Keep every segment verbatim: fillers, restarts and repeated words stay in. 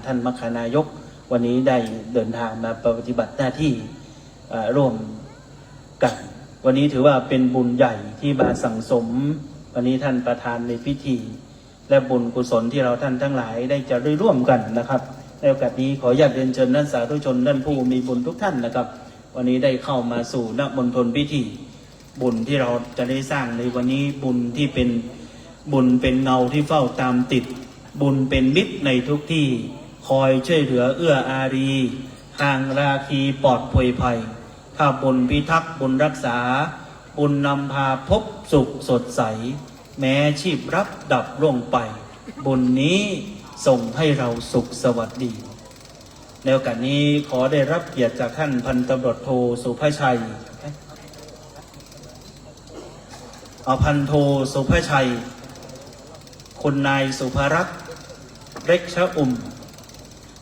ท่านมัคคานายก วันนี้ได้เดินทางมาปฏิบัติหน้าที่ เอ่อ ร่วมกัน วันนี้ถือว่าเป็นบุญใหญ่ที่มาสั่งสม วันนี้ท่านประธานในพิธี และบุญกุศลที่เราท่านทั้งหลายได้จะได้ร่วมกันนะครับ ในโอกาสนี้ขออนุญาตเรียนเชิญท่านสาธุชนท่านผู้มีบุญทุกท่านนะครับ วันนี้ได้เข้ามาสู่ณมณฑลพิธี บุญที่เราจะได้สร้างในวันนี้ บุญที่เป็น บุญเป็นเงาที่เฝ้าตามติด บุญเป็นมิตรในทุกที่ คอยช่วยเหลือเอื้ออารี ห่างราคีปลอดโผยภัย ถ้าบุญพิทักษ์บุญรักษา บุญนำพาพบสุขสดใส แม้ชีพรัพย์ดับล่วงไป บุญนี้ส่งให้เราสุขสวัสดี ในโอกาสนี้ขอได้รับเกียรติจากท่านพันตำรวจโทสุภชัย เอา พันโทสุภชัย คุณนายสุภรักษ์ เล็กชะอุ่ม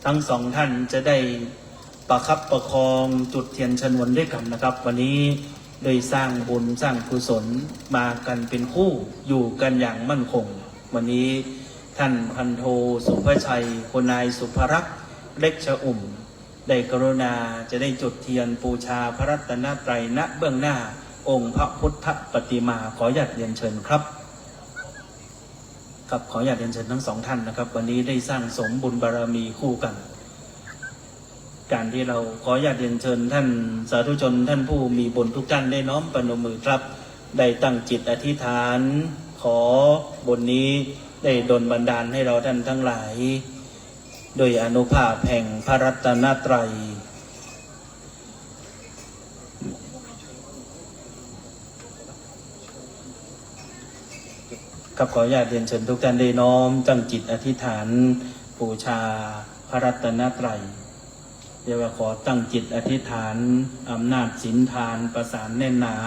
ทั้งสองท่านจะได้ประคับประคองจุดเทียนชนวนด้วยกันนะครับ วันนี้ได้สร้างบุญสร้างกุศลมากันเป็นคู่ อยู่กันอย่างมั่นคง วันนี้ท่านพันโทสุภชัย คุณนายสุภรักษ์ เล็กชะอุ่ม ได้กรุณาจะได้จุดเทียนบูชาพระรัตนตรัย ณ เบื้องหน้าองค์พระพุทธปฏิมา ขออนุญาตเรียนเชิญครับ ครับ ขออนุญาตเรียนเชิญทั้งสองท่านนะครับ วันนี้ได้สร้างสมบุญบารมีคู่กัน การที่เราขออนุญาตเรียนเชิญท่านสาธุชนท่านผู้มีบุญทุกท่านได้น้อมประนมมือครับ ได้ตั้งจิตอธิษฐาน ขอบุญนี้ได้ดลบันดาลให้เราท่านทั้งหลาย โดยอานุภาพแห่งพระรัตนตรัย ครับ ขออนุญาตเรียนเชิญทุกท่านได้น้อมตั้งจิตอธิษฐานบูชาพระรัตนตรัย เรียกว่าขอตั้งจิตอธิษฐาน อำนาจศีลทานประสานแน่นหนา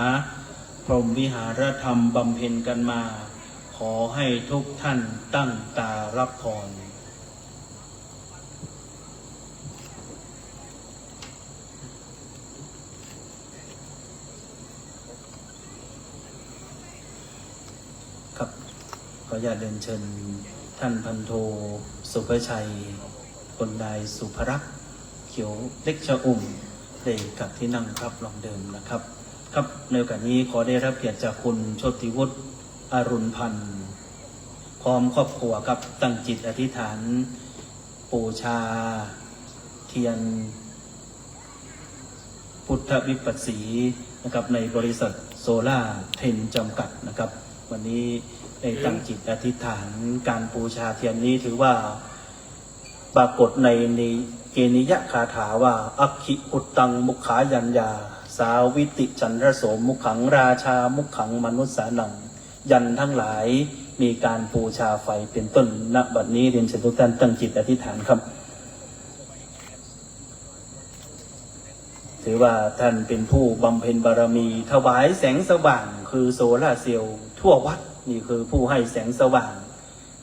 พรหมวิหารธรรมบำเพ็ญกันมา ขอให้ทุกท่านตั้งตารับพร ครับ ขออนุญาตเรียนเชิญท่านพันโทสุภชัย คุณนายสุภรักษ์ เขียวเล็กชะอุ่ม ได้กลับที่นั่งครับ ลองเดิมนะครับ ครับ ในโอกาสนี้ขอได้รับเกียรติจากคุณโชติวุฒิ อรุณพันธ์ พร้อมครอบครัวครับ ตั้งจิตอธิษฐาน บูชาเทียนพุทธวิปัสสีนะครับ ในบริษัทโซล่าเทรนจำกัดนะครับ วันนี้ได้ตั้งจิตอธิษฐาน การบูชาเทียนนี้ถือว่าปรากฏใน ในเกณฑิยคาถาว่า Aggi Guttaṃ Mukhāyaññā, Sāviti Chandaso Mukhaṃ, Rājā Mukhaṃ Manussānaṃ ยันต์ทั้งหลายมีการบูชาไฟเป็นต้น ณ บัดนี้เรียนเชิญทุกท่านตั้งจิตอธิษฐานครับ ถือว่าท่านเป็นผู้บำเพ็ญบารมี ถวายแสงสว่างคือโซลาร์เซลล์ทั่ววัด นี่คือผู้ให้แสงสว่าง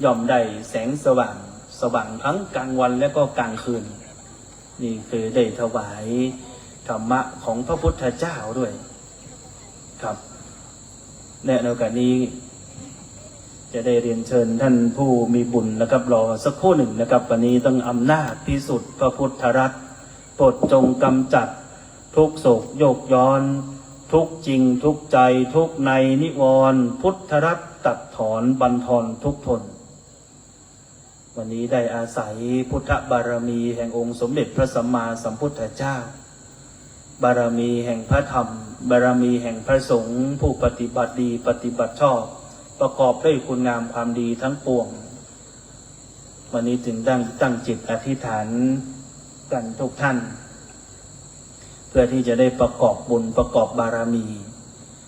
ย่อมได้แสงสว่าง สว่างทั้งกลางวันและก็กลางคืน นี่คือได้ถวายธรรมะของพระพุทธเจ้าด้วยครับ และในโอกาสนี้ จะได้เรียนเชิญท่านผู้มีบุญนะครับ รอสักครู่หนึ่งนะครับ วันนี้ต้องอำนาจพิสุทธิ์พระพุทธรัตน์ โปรดจงกำจัดทุกข์โศกโยคย้อน ทุกข์จริงทุกข์ใจ ทุกข์ในนิวรณ์ พุทธรัตน์ตัดถอนบันทอนทุกข์ทน วันนี้ได้อาศัยพุทธบารมีแห่งองค์สมเด็จพระสัมมาสัมพุทธเจ้า บารมีแห่งพระธรรม บารมีแห่งพระสงฆ์ ผู้ปฏิบัติดีปฏิบัติชอบ ประกอบด้วยคุณงามความดีทั้งปวง วันนี้จึงตั้ง ตั้งจิตอธิษฐานกันทุกท่าน เพื่อที่จะได้ประกอบบุญประกอบบารมี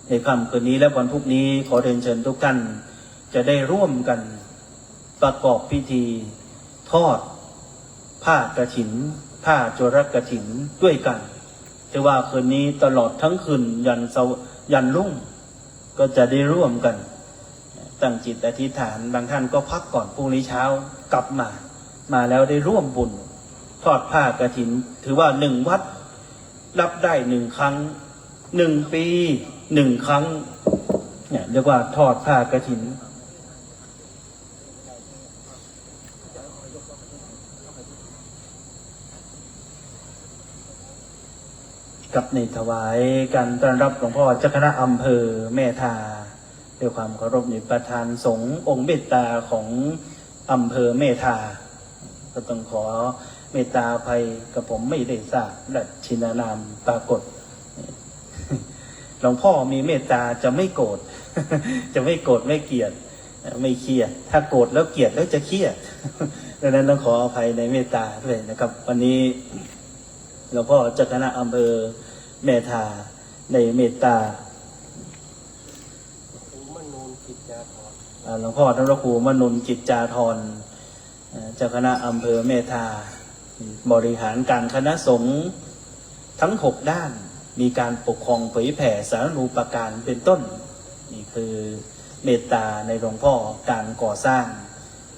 ในค่ำคืนนี้และวันพรุ่งนี้ขอเรียนเชิญทุกท่าน จะได้ร่วมกันประกอบพิธีทอดผ้ากฐิน ผ้าโจรกฐินด้วยกัน ถือว่าคืนนี้ตลอดทั้งคืนยันสว- ยันรุ่ง ก็จะได้ร่วมกันตั้งจิตอธิษฐาน บางท่านก็พักก่อน พรุ่งนี้เช้ากลับมา มาแล้วได้ร่วมบุญทอดผ้ากฐิน ถือว่าหนึ่งวัดรับได้หนึ่งครั้ง หนึ่งปีหนึ่งครั้ง เนี่ยเรียกว่าทอดผ้ากฐิน เ ครับ นี่ถวายการต้อนรับหลวงพ่อเจ้าคณะอำเภอแม่ทา ด้วยความเคารพในประธานสงฆ์องค์เมตตาของอำเภอแม่ทา ก็ต้องขอเมตตาอภัย กับผมไม่ได้ทราบราชชินานามปรากฏ หลวงพ่อมีเมตตาจะไม่โกรธ จะไม่โกรธไม่เกลียด ไม่เครียด ถ้าโกรธแล้วเกลียดแล้วจะเครียด ดังนั้นต้องขออภัยในเมตตาด้วยนะครับ วันนี้หลวงพ่อเจ้าคณะอำเภอแม่ทาในเมตตา ครูมนูนกิจจาธร อ่า หลวงพ่อท่านพระครูมนูนกิจจาธร เอ่อ เจ้าคณะอำเภอแม่ทา บริหารการคณะสงฆ์ทั้งหกด้าน มีการปกครองเผยแผ่สาธารณูปการเป็นต้น นี่คือเมตตาในหลวงพ่อ การก่อสร้าง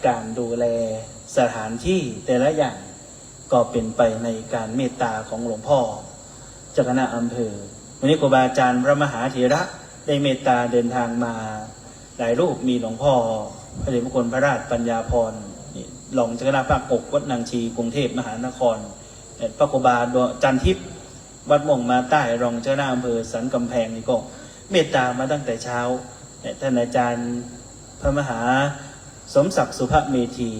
การดูแลสถานที่แต่ละอย่าง ก็เป็นไปในการเมตตาของหลวงพ่อเจ้าคณะอำเภอ วันนี้ครูบาอาจารย์พระมหาเถระได้เมตตาเดินทางมาหลายรูป มีหลวงพ่อพระเดชพระคุณพระราชปัญญาพร นี่รองเจ้าคณะภาคหกวัดนางชีกรุงเทพมหานคร เอ่อ พระครูบาดวงจันทร์ทิพย์ วัดม่วงมาใต้ รองเจ้าคณะอำเภอสันกำแพง นี่ก็เมตตามาตั้งแต่เช้า เอ่อ ท่านอาจารย์พระมหาสมศักดิ์สุภเมธี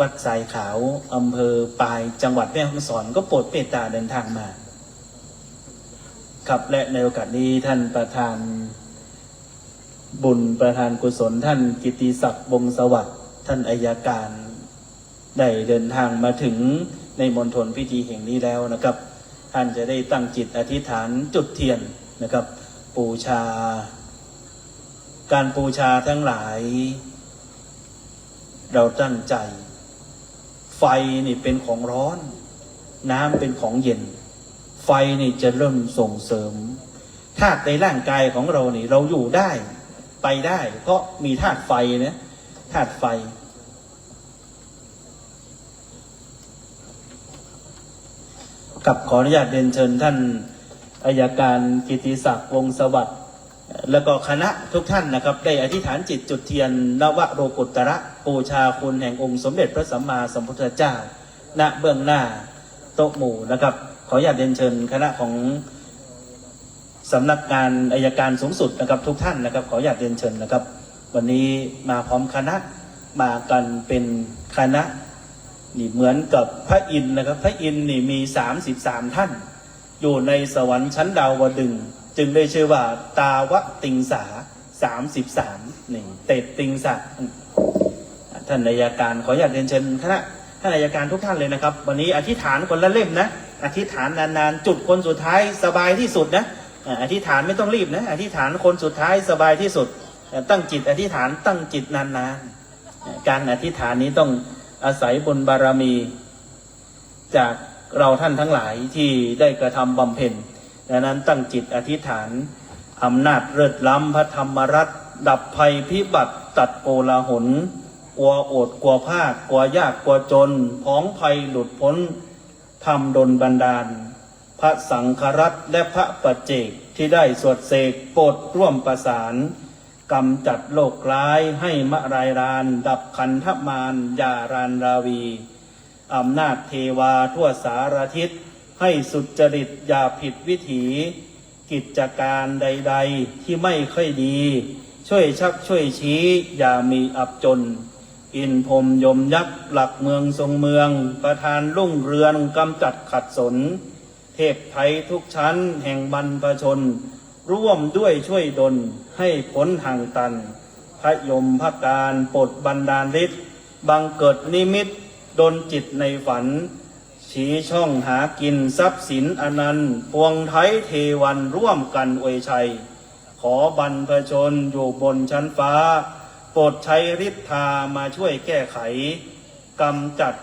วัดทรายขาว อำเภอปาย จังหวัดแม่ฮ่องสอน ก็โปรดเมตตาเดินทางมา ครับ และในโอกาสนี้ท่านประธานบุญประธานกุศล ท่านกิตติศักดิ์ วงศ์สวัสดิ์ ท่านอัยการ ได้เดินทางมาถึงในมณฑลพิธีแห่งนี้แล้วนะครับ ท่านจะได้ตั้งจิตอธิษฐานจุดเทียนนะครับ บูชา การบูชาทั้งหลาย เราตั้งใจ ไฟนี่เป็นของร้อน น้ำเป็นของเย็น ไฟนี่จะเริ่มส่งเสริม ธาตุในร่างกายของเรานี่ เราอยู่ได้ ไปได้ เพราะมีธาตุไฟนะ ธาตุไฟ ครับ ขออนุญาตเรียนเชิญท่านอัยการกิตติศักดิ์ วงศ์สวัสดิ์ แล้วก็คณะทุกท่านนะครับ ได้อธิษฐานจิตจุดเทียนนวโลกุตระ บูชาคุณแห่งองค์สมเด็จพระสัมมาสัมพุทธเจ้า ณ เบื้องหน้าโต๊ะหมู่นะครับ ขออนุญาตเรียนเชิญคณะของสำนักงานอัยการสูงสุดนะครับ ทุกท่านนะครับ ขออนุญาตเรียนเชิญนะครับ วันนี้มาพร้อมคณะ มากันเป็นคณะ นี่เหมือนกับพระอินทร์นะครับ พระอินทร์นี่มีสามสิบสามท่าน อยู่ในสวรรค์ชั้นดาวดึงส์ จึงได้ชื่อว่าตาวติงสา สามสิบสาม นี่ เตติงสา ท่านอัยการ ขออนุญาตเรียนเชิญคณะ ท่านอัยการทุกท่านเลยนะครับ วันนี้อธิษฐานคนละเล่มนะ อธิษฐานนานๆ จุดคนสุดท้ายสบายที่สุดนะ อ่า อธิษฐานไม่ต้องรีบนะ อธิษฐานคนสุดท้ายสบายที่สุด อ่า ตั้งจิตอธิษฐาน ตั้งจิตนานๆ อ่า การอธิษฐานนี้ต้องอาศัยบุญบารมี จากเราท่านทั้งหลายที่ได้กระทำบำเพ็ญ ดังนั้นตั้งจิตอธิษฐาน อำนาจเลิศล้ำพระธรรมรัตน์ ดับภัยพิบัติตัดโกลาหล กลัวโอดกลัวพลาด กลัวยากกลัวจน ผองภัยหลุดพ้น ธรรมดลบันดาล พระสังฆรัตน์และพระปัจเจกที่ได้สวดเสก โปรดร่วมประสาน กำจัดโรคร้ายให้มะลายราน ดับขันธมารอย่ารานราวี อำนาจเทวาทั่วสารทิศ ให้สุจริตอย่าผิดวิถี กิจการใดๆที่ไม่ค่อยดี ช่วยชักช่วยชี้อย่ามีอับจน อินพรหมยมยักษ์หลักเมืองทรงเมือง ประทานรุ่งเรืองกำจัดขัดสน เทพไทยทุกชั้นแห่งบรรพชน ร่วมด้วยช่วยดลให้พ้นห่างตัน พยมพการโปรดบันดาลฤทธิ์ บังเกิดนิมิตดลจิตในฝัน ชี้ช่องหากินทรัพย์สินอนันต์ ปวงไทยเทวันร่วมกันอวยชัย ขอบรรพชนอยู่บนชั้นฟ้า โปรดใช้ฤทธามาช่วยแก้ไข กำจัด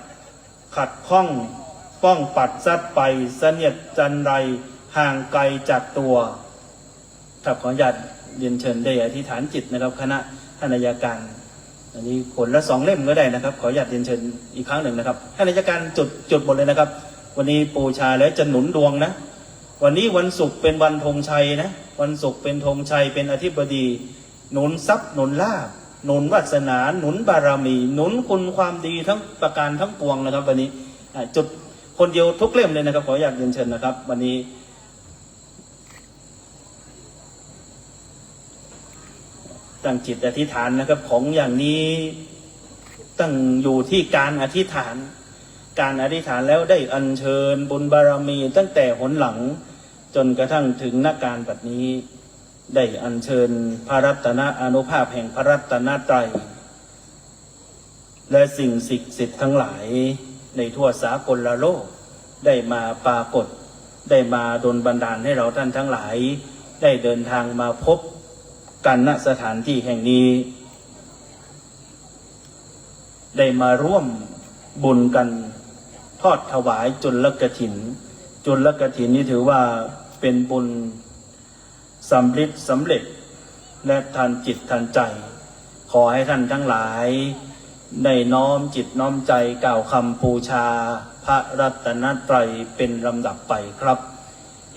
ขัดข้อง ป้องปัดสัตว์ไป เสนียดจัญไรห่างไกลจากตัว ครับ ขออนุญาตเรียนเชิญได้อธิษฐานจิตนะครับ คณะท่านอัยการ อันนี้คนละสองเล่มก็ได้นะครับ ขออนุญาตเรียนเชิญอีกครั้งหนึ่งนะครับ ท่านอัยการจุด จุดหมดเลยนะครับ วันนี้บูชาแล้วจะหนุนดวงนะ วันนี้วันศุกร์เป็นวันธงชัยนะ วันศุกร์เป็นธงชัย เป็นอธิบดี หนุนทรัพย์หนุนลาภ หนุนวาสนา หนุนบารมี หนุนคุณความดีทั้งประการทั้งปวงนะครับ วันนี้ อ่า จุดคนเดียวทุกเล่มเลยนะครับ ขออนุญาตเรียนเชิญนะครับ วันนี้ ตั้งจิตอธิษฐานนะครับ ของอย่างนี้ตั้งอยู่ที่การอธิษฐาน การอธิษฐานแล้วได้อัญเชิญบุญบารมีตั้งแต่หนหลัง จนกระทั่งถึงณการบัดนี้ ได้อัญเชิญพระรัตนอานุภาพแห่งพระรัตนตรัย และสิ่งศักดิ์สิทธิ์ทั้งหลายในทั่วสากลโลก ได้มาปรากฏ ได้มาดลบันดาลให้เราท่านทั้งหลาย ได้เดินทางมาพบกัน ณ สถานที่แห่งนี้ ได้มาร่วมบุญกันทอดถวายจุลกฐิน จุลกฐินนี้ถือว่าเป็นบุญสำริดสำเร็จ และทันจิตทันใจ ขอให้ท่านทั้งหลาย ได้น้อมจิตน้อมใจกล่าวคำบูชาพระรัตนตรัยเป็นลำดับไปครับ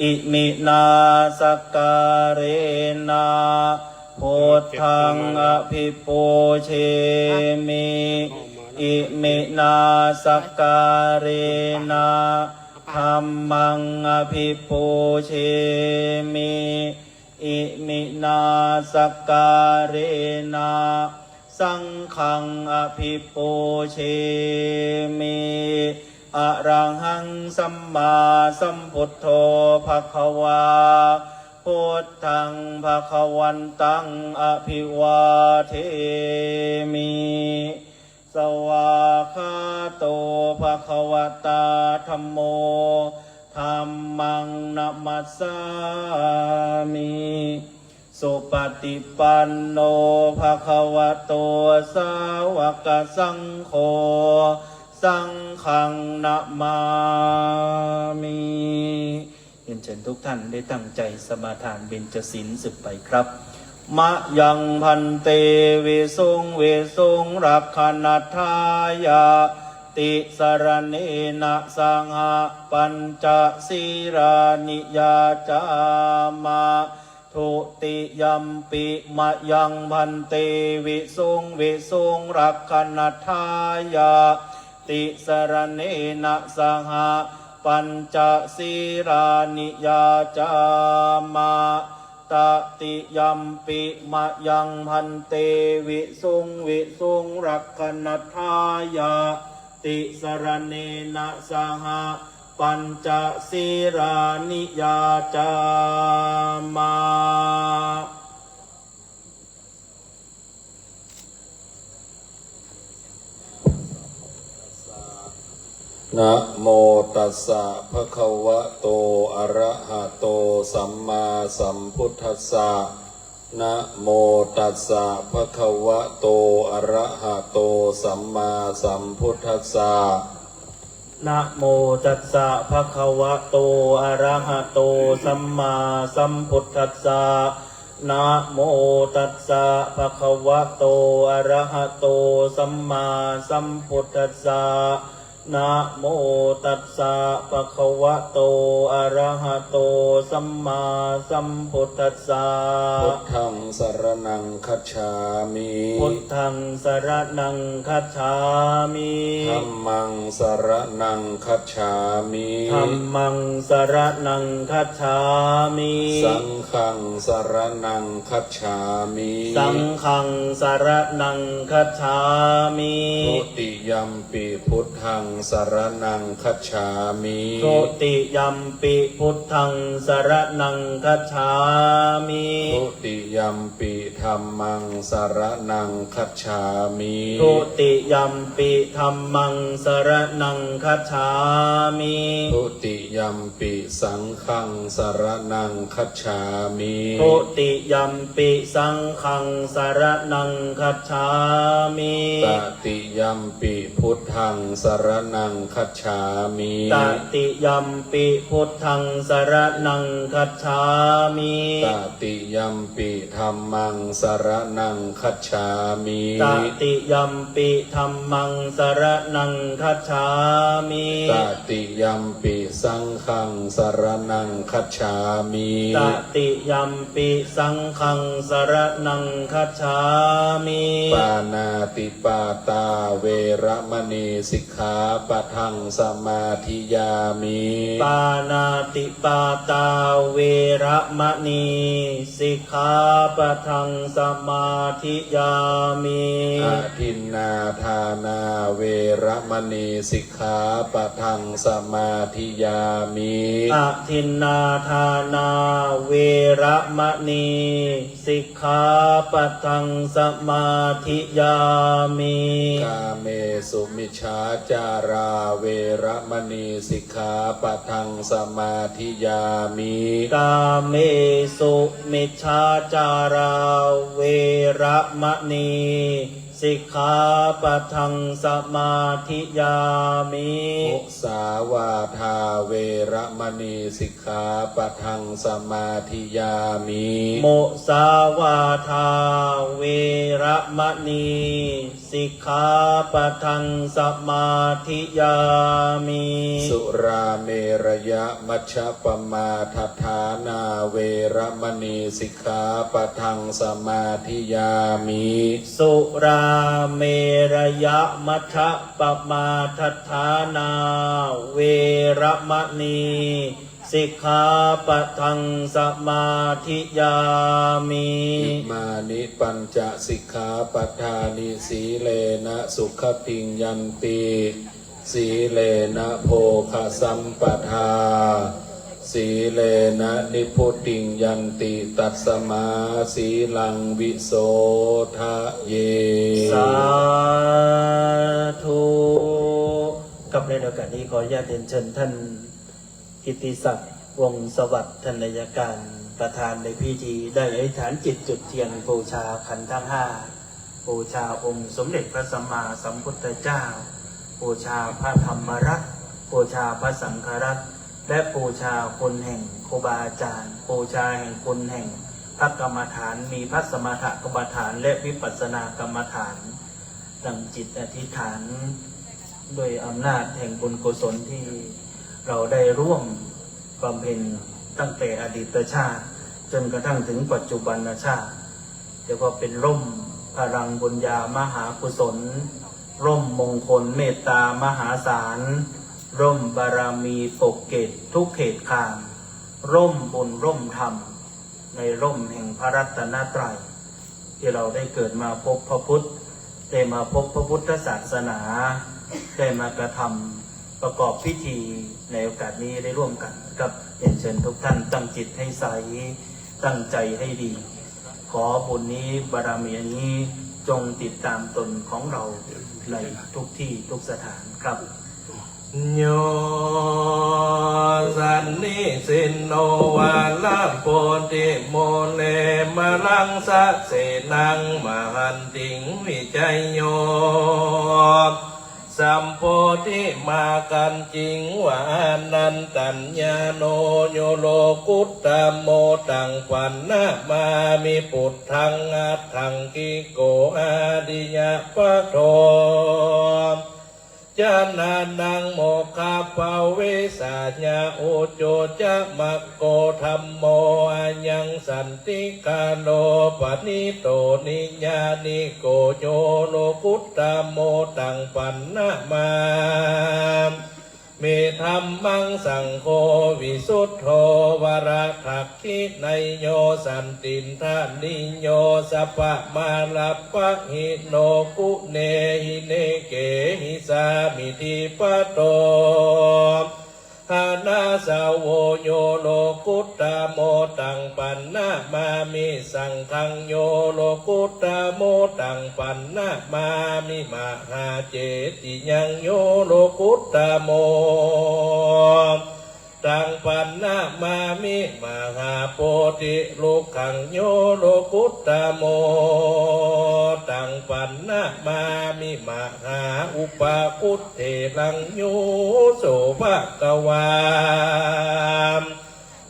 Iminā sakkārena buddhaṃ abhipūjemi. Iminā sakkārena dhammaṃ abhipūjemi. Iminā sakkārena saṅghaṃ abhipūjemi. Arahaṃ sammāsambuddho bhagavā, buddhaṃ bhagavantaṃ abhivādemi. Svākkhāto bhagavatā dhammo, dhammaṃ namassāmi. Supaṭipanno bhagavato sāvakasaṅgho, saṅghaṃ namāmi. เรียนเชิญทุกท่านได้ตั้งใจสมาทานเบญจศีลสืบไปครับ Mayaṃ bhante visuṃ visuṃ rakkhaṇatthāya tisaraṇena saha pañca sīlāni yācāma. Dutiyampi mayaṃ bhante visuṃ visuṃ rakkhaṇatthāya tisaraṇena saha pañca sīlāni yācāma. Tatiyampi mayaṃ bhante visuṃ visuṃ rakkhaṇatthāya tisaraṇena saha pañca sīlāni yācāma. Namo tassa bhagavato arahato sammāsambuddhassa. Namo tassa bhagavato arahato sammāsambuddhassa. Namo tassa bhagavato arahato sammāsambuddhassa. Namo tassa bhagavato arahato sammāsambuddhassa. Namo tassa bhagavato arahato sammāsambuddhassa. Buddhaṃ saraṇaṃ gacchāmi. Buddhaṃ saraṇaṃ gacchāmi. Dhammaṃ saraṇaṃ gacchāmi. Dhammaṃ saraṇaṃ gacchāmi. Saṅghaṃ saraṇaṃ gacchāmi. Saṅghaṃ saraṇaṃ gacchāmi. Dutiyampi buddhaṃ saraṇaṃ gacchāmi. Dutiyampi buddhaṃ saraṇaṃ gacchāmi. Dutiyampi dhammaṃ saraṇaṃ gacchāmi. Dutiyampi dhammaṃ saraṇaṃ gacchāmi. Dutiyampi saṅghaṃ saraṇaṃ gacchāmi. Dutiyampi saṅghaṃ saraṇaṃ gacchāmi. Tatiyampi buddhaṃ saraṇaṃ gacchāmi. Tatiyampi buddhaṃ saraṇaṃ gacchāmi. Tatiyampi dhammaṃ saraṇaṃ gacchāmi. Tatiyampi dhammaṃ saraṇaṃ gacchāmi. Tatiyampi saṅghaṃ saraṇaṃ gacchāmi. Tatiyampi saṅghaṃ saraṇaṃ gacchāmi. Pāṇātipātā veramaṇī sikkhāpadaṃ samādiyāmi. Pāṇātipātā veramaṇī sikkhāpadaṃ samādiyāmi. Adinnādānā veramaṇī sikkhāpadaṃ samādiyāmi. Adinnādānā veramaṇī sikkhāpadaṃ samādiyāmi. Kāmesu micchācārā veramaṇī sikkhāpadaṃ samādiyāmi. Kāmesu micchācārā veramaṇī sikkhāpadaṃ samādiyāmi. Musāvādā veramaṇī sikkhāpadaṃ samādiyāmi. Musāvādā veramaṇī sikkhāpadaṃ samādiyāmi. Surāmerayamajjapamādaṭṭhānā veramaṇī sikkhāpadaṃ samādiyāmi. Surāmerayamajjapamādaṭṭhānā veramaṇī sikkhāpadaṃ samādiyāmi. Imāni pañca sikkhāpadāni. Sīlena sugatiṃ yanti, sīlena bhogasampadā, sīlena nibbutiṃ yanti, tasmā sīlaṃ visodhaye. Sādhu. ครับ ในโอกาสนี้ขออนุญาตเรียนเชิญท่าน กิตติศักดิ์ วงศ์สวัสดิ์ ท่านอัยการ ประธานในพิธี ได้อธิษฐานจิตจุดเทียนบูชาขันธ์ทั้งห้า บูชาองค์สมเด็จพระสัมมาสัมพุทธเจ้า บูชาพระธรรมรัตน์ บูชาพระสังฆรัตน์ และบูชาคุณแห่งครูบาอาจารย์ บูชาแห่งคุณแห่งพระกรรมฐาน มีพระสมถกรรมฐาน และวิปัสสนากรรมฐาน ตั้งจิตอธิษฐาน ด้วยอำนาจแห่งบุญกุศลที่เราได้ร่วมบำเพ็ญตั้งแต่อดีตชาติ จนกระทั่งถึงปัจจุบันชาติ เรียกว่าเป็นร่มพลังบุญญามหากุศล ร่มมงคลเมตตามหาศาล ร่มบารมีปกเกตทุกเขตคาม ร่มบุญร่มธรรม ในร่มแห่งพระรัตนตรัย ที่เราได้เกิดมาพบพระพุทธ ได้มาพบพระพุทธศาสนา ได้มากระทำประกอบพิธีในโอกาสนี้ได้ร่วมกันครับ เรียนเชิญทุกท่านตั้งจิตให้ใส ตั้งใจให้ดี ขอบุญนี้บารมีอันนี้จงติดตามตนของเราในทุกที่ทุกสถานครับ Yo sannisinno varabodhimūle, māraṃ sasenaṃ mahantiṃ vijayo, sambodhimāgañciṃva anantañāṇo, yo lokuttamo, taṃ paṇamāmi buddhaṃ, aṭṭhaṅgiko ariyapatho janānaṃ mokkhappavesāya, ujū ca maggo dhammo, ayaṃ santikaro paṇīto, niyyāniko yo lokuttamo, taṃ paṇamāmi dhammaṃ, saṅgho visuddho varadak khiṇeyyo, santindriyo sabbamalappahīno, guṇehi nekehi samiddhipatto anāsavo, yo lokuttamo, taṃ paṇamāmi. Saṅghaṃ yo lokuttamo, taṃ paṇamāmi. Mahācetiyaṃ yo lokuttamo, taṃ paṇamāmi. Mahābodhirukkhaṃ yo lokuttamo, taṃ paṇamāmi. Mahāupakuṭṭheraṃ yo so bhagavā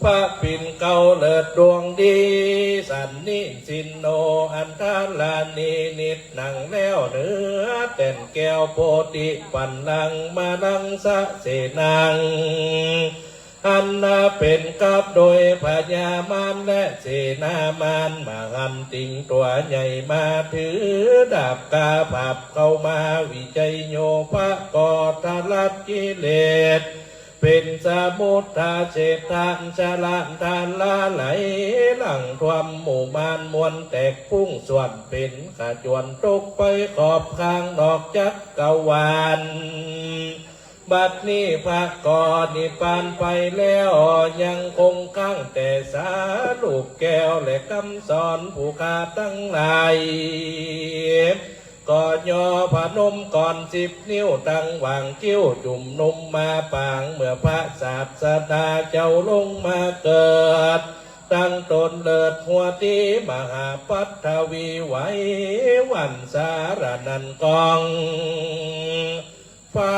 pāpiṇḍako เลิศดวงดี สันนิสินโน อันธรณีนิตนั่งแล้วเหนือแท่นแก้วโพธิบัลลังก์ มลังสเสนัง อันนับเป็นกับโดยพญามารและเสนามาร มหันติงตัวใหญ่มาถือดาบกาผับเข้ามา วิชัยโย พระก็ทะลักกิเลส เป็นสมุทธาเศรษฐานชลานทาราไหลหลั่งท่วมหมู่มารมวลแตกพุ่งส่วนเป็นขจวนตกไปขอบข้างนอกจักรวาล บัดนี้พระก็นิพพานไปแล้วยังคงค้างแต่สารูปแก้วและคำสอนผู้ข้าทั้งหลาย ก็ย่อพนมก่อนสิบนิ้วตั้งหว่างคิ้วจุ่มนุมมาปางเมื่อพระศาสดาเจ้าลงมาเกิด ตั้งตนเลิศหัวตีมหาปัทวีไหวหวั่นสารนันกอง ฟ้า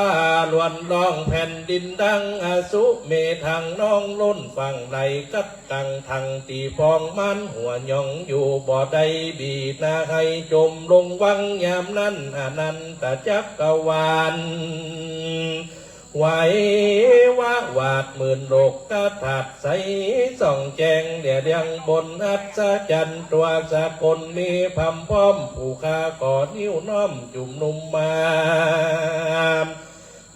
ล้วนร้องแผ่นดินดังอสุเมธังนองล้นฝั่งไหลกัดกังทังตีพองมันหัวหยองอยู่บ่ได้บีนาให้จมลงวังยามนั้นอนันตจักรวาล ไหววะหวาดหมื่นโลกกธาตุใสส่องแจ้งเดี่ยเรียงบนอัศจรรย์ตัวสากลมีพำพร้อมผู้ข้าก่อนิ้วน้อมจุ่มนุมมา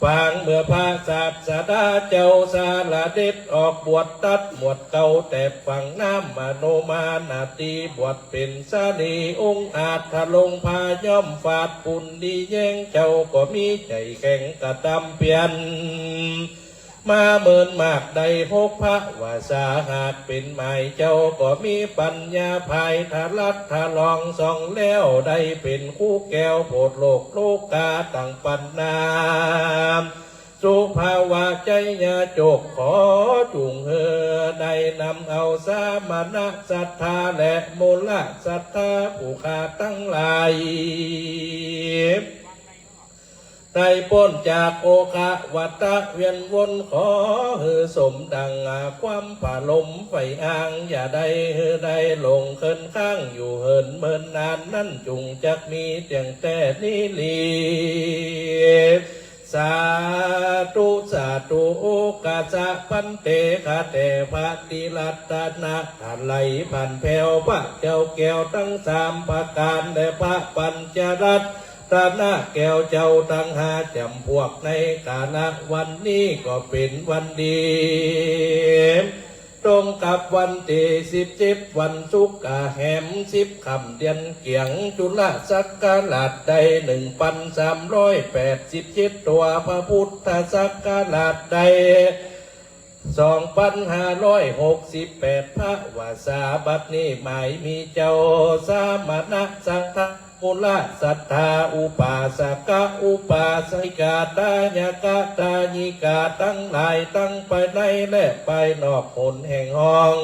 ปางเมื่อพระศาสดาเจ้าสารเด็จออกบวชตัดหมวดเก่าแต่ฝั่งน้ำมโนมานาตีบวชเป็นสาลีองค์อาจทะลงพาย่อมฟาดปุณดีแย่งเจ้าก็มีใจแข็งกระตำเปลี่ยน มาเมินมากได้หกพระว่าสาหัสเป็นหมายเจ้าก็มีปัญญาภายทะลัดทะลองส่องแล้วได้เป็นคู่แก้วโผดโลกโลกาต่างปันนาม สุภาวะชัยยาจกขอจุงเฮอได้นำเอาสมณะศรัทธาและมูลศรัทธาผู้ข้าทั้งหลาย ได้พ้นจากโอคะวัตะเวียนวนขอหือสมดังความผลมไฟอ้างอย่าได้หือได้หลงเคินข้างอยู่เหินเมินนานนั่นจุงจักมีเตียงแต่นี้ลี สาธุสาธุ โอกาสะพันเต ข้าแต่พระติรัตนะทลายพันแผ้วพระเจ้าแก้วทั้งสามประการและพระปัญจรัตนะแก้วเจ้าทั้งห้าจำพวกในกาละวันนี้ก็เป็นวันดี ตรงกับวันที่สิบเจ็ดวันศุกร์อาแหมสิบค่ำเดือนเกียงจุลศักราชได้หนึ่งพันสามร้อยแปดสิบเจ็ดตัวพระพุทธศักราชได้สองพันห้าร้อยหกสิบแปดพระวาสาบัดนี้หมายมีเจ้าสมณะสังฆ มูลศรัทธาอุปาสกะอุปาสิกาทายกะทายิกาทั้งหลายทั้งภายในและภายนอกหนแห่งห้อง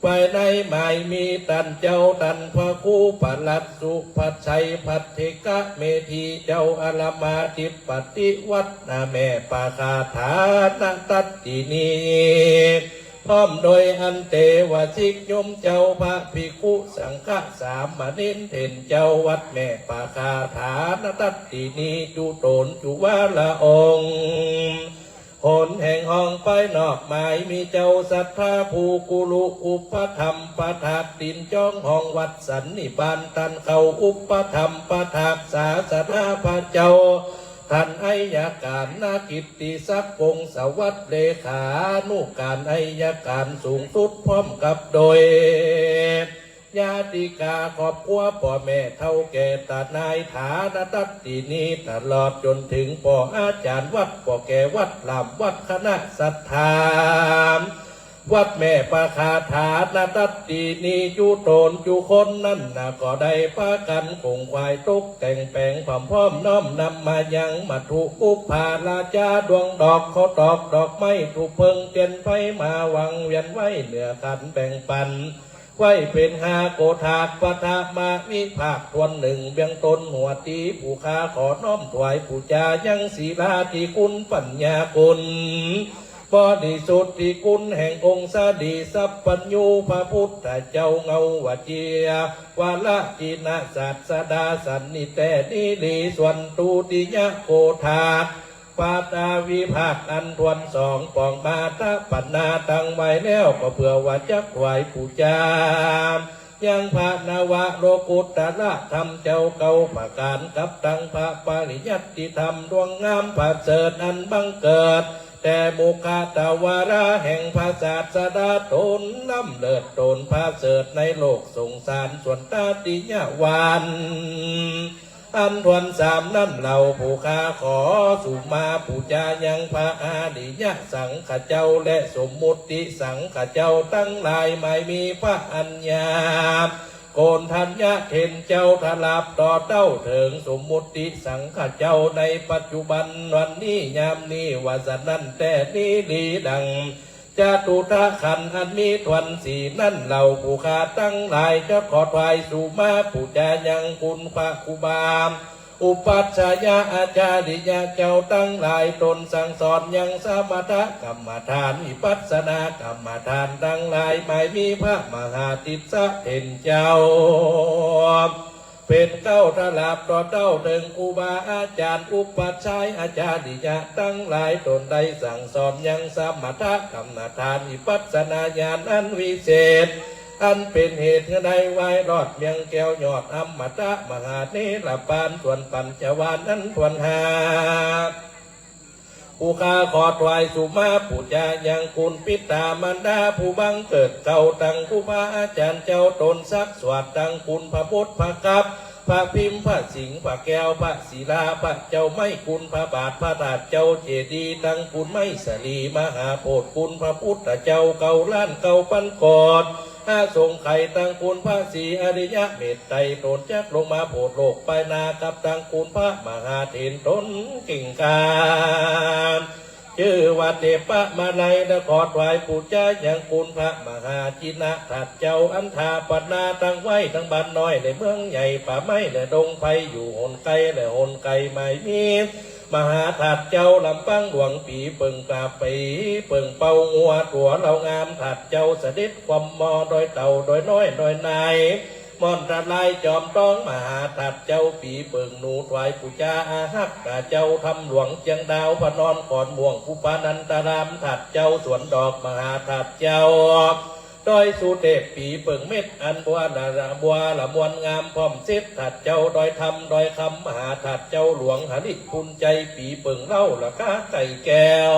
ภายในหมายมีต้านเจ้าต้านพระครูประหลัดสุภัชชัยภัทเทกะเมธีเจ้าอารมาธิปติวัดนาแม่ปาคาฐานตัตตินี พร้อมโดยอันเตวสิกโยมเจ้าพระภิกขุสังฆะสามเณรเถรเจ้าวัดแม่ปาคาฐานตัตตินีจุโตนจุวาละองค์ หนแห่งห้องภายนอกหมายมีเจ้าศรัทธาผู้กุลุอุปถัมภ์ประทักษิณจ้องห้องวัดสันนิบาตต้านเข้าอุปถัมภ์ประทักษาสถาพระเจ้า ท่านอัยการนากิตติศักดิ์ วงศ์สวัสดิ์ เลขานุการอัยการสูงสุด พร้อมกับโดย ญาติกาครอบครัวพ่อแม่เฒ่าแก่ตานายฐานตัตตินี ตลอดจนถึงพ่ออาจารย์วัด พ่อแก่วัด ล่ามวัด คณะศรัทธา วัดแม่ปาคาฐานตัตตินีจุโตนจุคนนั้นนะ ก็ได้ปากันขงขวายตกแต่งแปลงพร้อมพร้อมน้อมนำมายังมัทธุปุพพาราชาดวงดอก เขาตอกดอกไม้ธูปเพิ่งเตียนไพมาวังเวียนไว้เหนือขันแบ่งปัน ไว้เป็นหาโกธาตุปฐมวิภาคทวนหนึ่งเบื้องต้นหัวตีผู้ข้าขอน้อมถวายปูจายังศีลาธิคุณปัญญาคุณ บริสุทธิคุณแห่งองค์สาลีสัพพัญญูพระพุทธเจ้าเงาวัจเจียวรจินศาสดาสันนิแตนิรีส่วนทุติยโกฏฐา ปัตตวิภาคอันทวนสองปองมาตะปันนาตั้งไว้แล้วก็เพื่อว่าจักถวายปูจา ยังพระนวโลกุตระธรรมเจ้าเก้าประการกับตังพระปริยัติธรรมดวงงามประเสริฐอันบังเกิด แต่มุขตวาราแห่งพระศาสดาตนล้ำเลิศตนประเสริฐในโลกสงสารส่วนตาติยวาน อันทวนสามนั้นเฮาผู้ข้าขอสุมาปูจายังพระอริยสังฆเจ้าและสมมุติสังฆเจ้าตังหลายหมายมีพระอัญญา โกณฑัญญะเถรเจ้าทราบต่อเต้าเถิงสมมุติสังฆเจ้าในปัจจุบันวันนี้ยามนี้ว่าสนั้นแต่นี้ดีดัง จตุตถขันธ์อันมีทวนสี่นั้นเฮาผู้ข้าตังหลายจะขอถวายสุมาปูจายังคุณพระครูบา อุปัชฌายะอาจาริยะเจ้าตังหลายตนสั่งสอนยังสมถกรรมฐานวิปัสสนากรรมฐานตังหลายหมายมีพระมหาติสสะเถรเจ้า เป็นเก้าทราบต่อเต้าเถิงครูบาอาจารย์อุปัชฌายอาจาริยะตังหลายตนได้สั่งสอนยังสมถกรรมฐานวิปัสสนาญาณอันวิเศษ อันเป็นเหตุให้ได้ไว้รอดเมืองแก้วยอดอมตะมหาเนรปานส่วนปัญจวาลนั้นทวนหา ผู้ข้าขอถวายสุมาปูจายังคุณปิตามารดาผู้บังเกิดเกล้าตังครูบาอาจารย์เจ้าตนสักสวดตังคุณพระพุทธพระกับ พระพิมพ์พระสิงห์พระแก้วพระศิลาพระเจ้าไม้คุณพระบาทพระธาตุเจ้าเจดีย์ตังคุณไม้สลีมหาโพธิ์คุณพระพุทธเจ้าเก้าล้านเก้าปันโกฏ อาสงไขยตังคุณพระศรีอริยะเมตไตรตนจักลงมาโผดโลกไปนากับตังคุณพระมหาเถรตนเก่งกาจ ชื่อว่าเทพมาลัยและขอถวายปูจายังคุณพระมหาจินทัตเจ้าอันถาปนาตั้งไว้ทั้งบ้านน้อยในเมืองใหญ่ป่าไม้และดงไพรอยู่หนไกลและหนไกลไม่มี มหาทัตเจ้าลำปางหลวงปีเปิงกาปีเปิงเป่างัวตัวเหล่างามทัตเจ้าเสด็จความมอดอยเต่าดอยน้อยดอยนาย ม่อนทลายจอมต้องมหาทัตเจ้าปีเปิงหนูถวายปูจาอาหักตาเจ้าทำหลวงเจียงดาวพระนอนขอนม่วงอุปานันตรามทัตเจ้าสวนดอกมหาทัตเจ้าดอยสุเทพปีเปิงเม็ดอันบัวละบัวละมวลงามพร้อมเสร็จทัตเจ้าดอยธรรมดอยคำมหาทัตเจ้าหลวงหริพุนใจปีเปิงเล่าละกาไก่แก้ว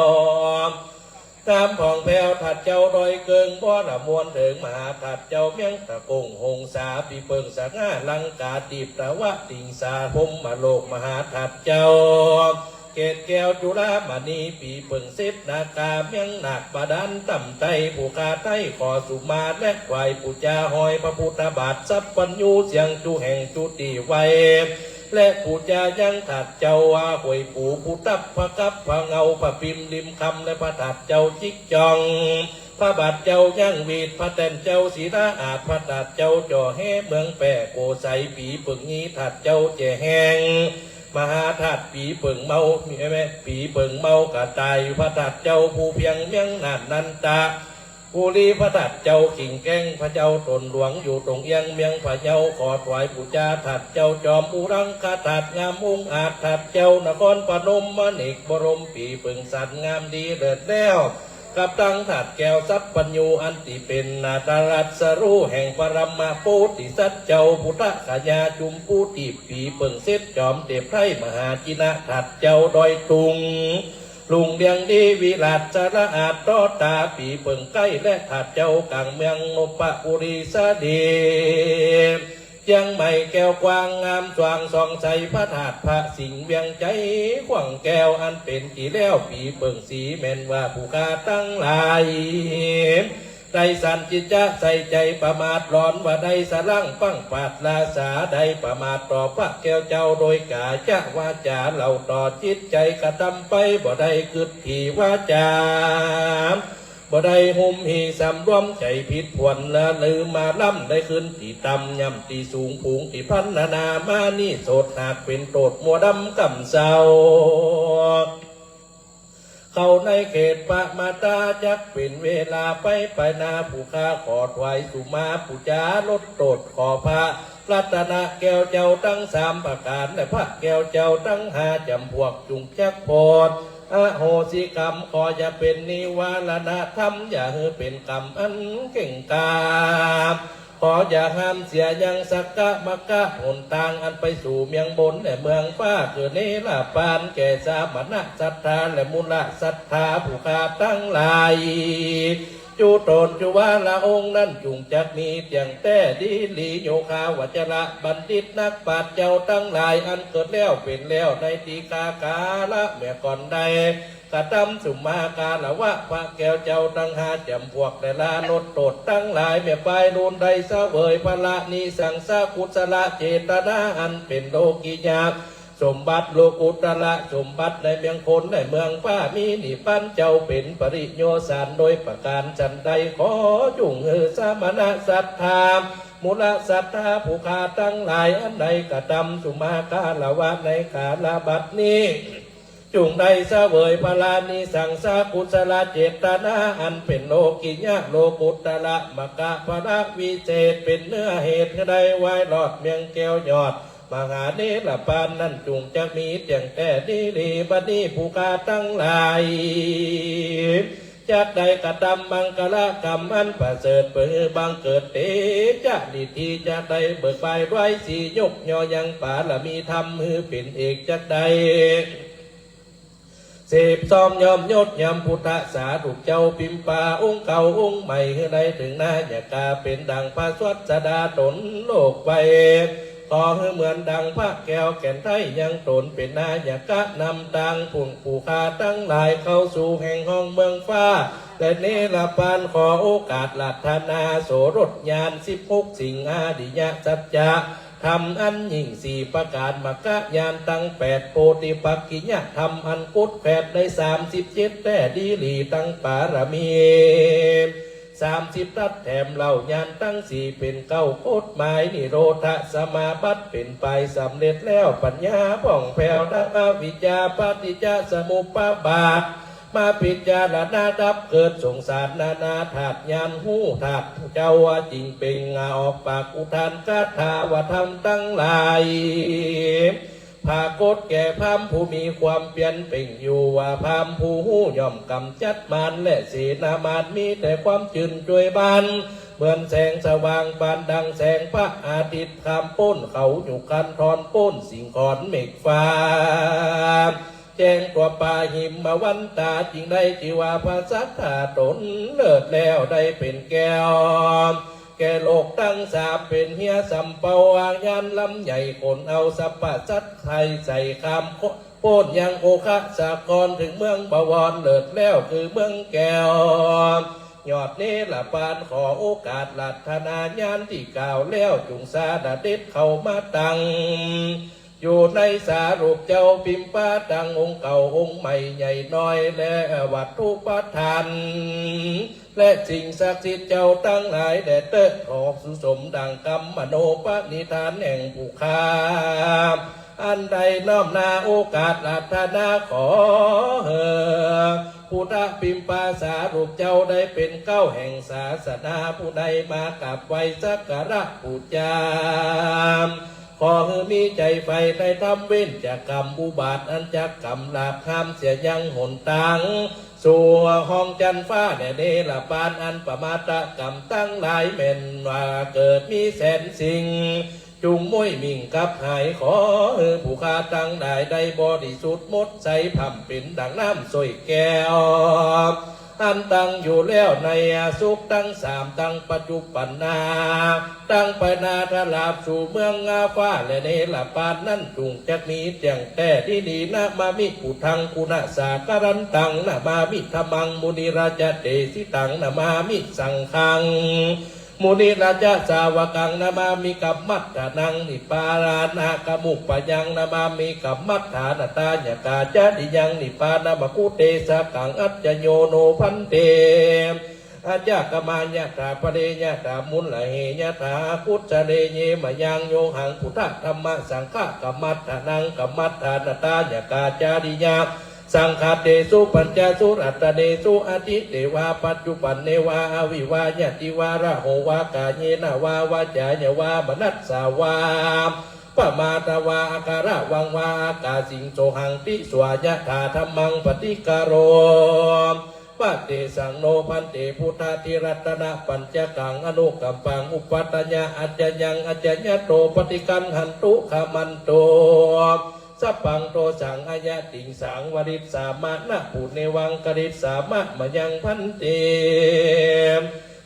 น้ำผ่องแผ้วทัดเจ้าดอยเกิงบ่อละมวลเถิงมหาทัดเจ้าเมียงตะกงหงสาปีเปิงสง่าลังกาตีบตะวะติงสาพรหมโลกมหาทัดเจ้า เกศแก้วจุลามณีปีเปิงเสดนากาเมียงนาคบาดาลต่ำไตผู้ข้าไต้ขอสุมาและไหว้ปูจาหอยพระพุทธบาทสัพพัญญูเสียงจุแห่งจุติไว และปูจายังทัดเจ้าว่าหวยปูผู้ตับพระกับพระเงาพระพิมพ์ริมคำและพระทัดเจ้าจิกจอง พระบาทเจ้ายังวีดพระแตนเจ้าศิลาอาจพระทัดเจ้าจ่อแห่เมืองแปะโกไสปีเปิงนี้ทัดเจ้าแจ่แหง มหาทัดปีเปิงเมาแม่ปีเปิงเมากระต่ายพระทัดเจ้าผู้เพียงเมียงนาดนันตะ ปุรีพระทัดเจ้าขิงแก้งพระเจ้าตนหลวงอยู่ตรงเอียงเมียงพะเยาขอถวายปูจาทัดเจ้าจอมอุรังคทัดงามองอาจทัดเจ้านครพนมมณิกบรมปีเปิงสันงามดีเลิศแล้ว กับตังทัดแก้วสัพพัญญูอันติเป็นนาตรัสรู้แห่งปรมโพธิสัตว์เจ้าพุทธคยาจุมปูติปีเปิงเสดจอมเทพไทยมหาจินทัดเจ้าดอยตุง ลุงเลียงดีวิราชสะอาดต่อตาปีเปิงใกล้และทัดเจ้ากลางเมืองนพปุรีสะดี เจียงใหม่แก้วกว้างงามสว่างส่องใสพระธาตุพระสิงห์เวียงใจขวางแก้วอันเป็นที่แล้วปีเปิงสีแม่นว่าผู้ข้าทั้งหลาย ได้สันจิตจะใส่ใจประมาทร้อนว่าได้สลังปังปาดราษาได้ประมาทต่อพระแก้วเจ้าโดยกาจะวาจาเล่าต่อจิตใจกระทำไปบ่ได้กึดที่วาจา บ่ได้หุมหีสำรวมใจผิดผวนละลืมมาล่ำได้ขึ้นที่ต่ำย่ำที่สูงผูงที่พันนานามานี่โสดหากเป็นโตดมัวดำกำเศร้า เข้าในเขตปะมาตาจักเป็นเวลาไปไปนาผู้ข้าขอถวายสุมาปูจาลดโทษขอพระรัตนแก้วเจ้าทั้งสามประการและพระแก้วเจ้าทั้งห้าจำพวกจุงจักโปรดอโหสิกรรมขออย่าเป็นนิวรณธรรมอย่าให้เป็นกรรมอันเก่งกาจ ขออย่าห้ามเสียยังสักกะมะกะหนทางอันไปสู่เมืองบนและเมืองฟ้าคือนิรพานแก่สมณะศรัทธาและมุลศรัทธาผู้ข้าทั้งหลาย จุตนจุวาละองค์นั้นจุงจักมีเตียงแท้ดีหลีโยคาวัจระบัณฑิตนักปราชญ์เจ้าทั้งหลายอันเกิดแล้วเป็นแล้วในทีฆาคาละเมื่อก่อนได้ กระทำสุมาคารวะพระแก้วเจ้าทั้งห้าจำพวกและละลดโทษทั้งหลายแม่ปลายลุนได้เสวยพระนิสังสากุศลเจตนาอันเป็นโลกิยาสมบัติโลกุตระสมบัติในเมืองคนในเมืองฟ้ามีนิพพานเจ้าเป็นปริโยสารโดยประการฉันใดขอจุงเฮอสมณะศรัทธามุลศรัทธาผู้ข้าทั้งหลายอันใดกระทำสุมาคารวะในกาลบัดนี้ จุงได้เสวยพระนิสังสากุศลเจตนาอันเป็นโลกิยะโลกุตระมรรคพระวิเศษเป็นเนื้อเหตุให้ได้ไว้รอดเมืองแก้วยอดมหานิรพานนั้นจุงจักมีเตียงแท้ดีหลีบัดนี้ผู้ข้าทั้งหลาย จักได้กระทำมังคลกรรมอันประเสริฐเพื่อบังเกิดเตจะนิธิจักได้เบิกบานด้วยสียกย่อยังปารมีธรรมหื้อเป็นเอกจักได้ เสพซ้อมย่อมยศยำพุทธสาธุเจ้าพิมพาองค์เก่าองค์ใหม่ให้ได้ถึงนายกาเป็นดังพระสวัสดาตนโลกไป ขอให้เหมือนดังพระแก้วแก่นไทยยังตนเป็นนายกะนำทางผู้ผู้ข้าทั้งหลายเข้าสู่แห่งห้องเมืองฟ้า และนิรพานขอโอกาสรัตนาโสรถญาณสิบหกสิ่งอริยสัจจะ ธรรมอันยิ่งสี่ประการมรรคญาณทั้งแปดโพธิปักขิยธรรมอันกุดแผดได้สามสิบเจ็ดแท้ดีหลีทั้งปารมีสามสิบทัดแถมเหล่าญาณทั้งสี่เป็นเก้ากฎหมายนิโรธสมาบัติเป็นไปสำเร็จแล้วปัญญาผ่องแผ้วดังอวิชชาปฏิจจสมุปบาท มาพิจารณาดับเกิดสงสารนานาธาตุญาณฮู้ธาตุเจ้าว่าจริงเป็นงาออกปากอุทานคาถาว่าธรรมทั้งหลายผากฏแก่พราหมณ์ผู้มีความเพียรเพ่งอยู่ว่าพราหมณ์ผู้ฮู้ย่อมกำจัดมารและเสนามารมีแต่ความจืนจวยบาน เหมือนแสงสว่างบานดังแสงพระอาทิตย์ข้ามโพ้นเขาอยู่คันทอนโพ้นสิ่งขอนเมฆฟ้า แจ้งตัวปาหิมวันตาจึงได้ชื่อว่าพระสัตถาตนเลิศแล้วได้เป็นแก้ว แก่โลกทั้งสามเป็นเฮียสำเปาอาญานลำใหญ่ขนเอาสรรพสัตว์ไทยใส่ข้ามโพ้นยังโอคะสากรถึงเมืองบวรเลิศแล้วคือเมืองแก้ว ยอดเนรปานขอโอกาสรัตนาญาณที่กล่าวแล้วจุงสาดเด็ดเข้ามาตั้ง อยู่ในสารูปเจ้าพิมพาตังองค์เก่าองค์ใหม่ใหญ่น้อยและวัตถุประทาน และสิ่งศักดิ์สิทธิ์เจ้าทั้งหลายแด่เติบขอสุสมดังกรรมมโนปณิธานแห่งผู้ข้า อันใดน้อมนาโอกาสรัตนาขอเฮอพุทธพิมพาสารูปเจ้าได้เป็นเก้าแห่งศาสนาผู้ใดมากราบไหว้สักการะบูชา ขอให้มีใจใฝ่ในธรรมเว้นจากกรรมอุบาทอันจักกำราบห้ามเสียยังหนทางสู่ห้องจันทร์ฟ้าและเนรปานอันประมาทกรรมทั้งหลายแม่นว่าเกิดมีแสนสิ่ง จุงม้วยมิ่งกับหายขอให้ผู้ข้าทั้งหลายได้บริสุทธิ์หมดใสพร่ำเป็นดังน้ำสวยแก้ว อันตั้งอยู่แล้วในสุขทั้งสามทั้งปัจจุบันนา ตั้งไปนาทลาบสู่เมืองงาฟ้าและเนรปานนั้นจุงจักมีเตียงแต่ที่ดีนะมามิปุทธังคุณสาครันตังนะมามิธรรมังมุนิราชเดสิตังนะมามิสังฆัง มุนิราชสาวกังนะมามิกัมมัฏฐานังนิพพานากมุปยังนะมามิกัมมัฏฐานตายกาจาริยังนิพพานมกุเตสกังอัจจโยโนพันเต อาจากมายะถาปะเรยะถามุลละเหยะถาพุทธะเรเยมะยังโยหังพุทธะธัมมะสังฆะกัมมัฏฐานังกัมมัฏฐานตายกาจาริยัง Saṅkhātesu pañcasu rattanesu atīte vā paccuppanneva avivāyati varaho vā kāyena vā vācāya vā manassā vā pamādā vā akaravvaṃ vā akāsiṃ sohaṃ tisvā yathā dhammaṃ paṭikkaro. Paṭisaṅ no bhante buddhādiratanapañcakaṃ anukampaṃ upādāya accayaṃ accayato paṭiggaṇhatu khamantu. Sabbaṃ dosaṃ ayatiṃsaṃ varissāma na punevaṃ karissāma mayaṃ bhante.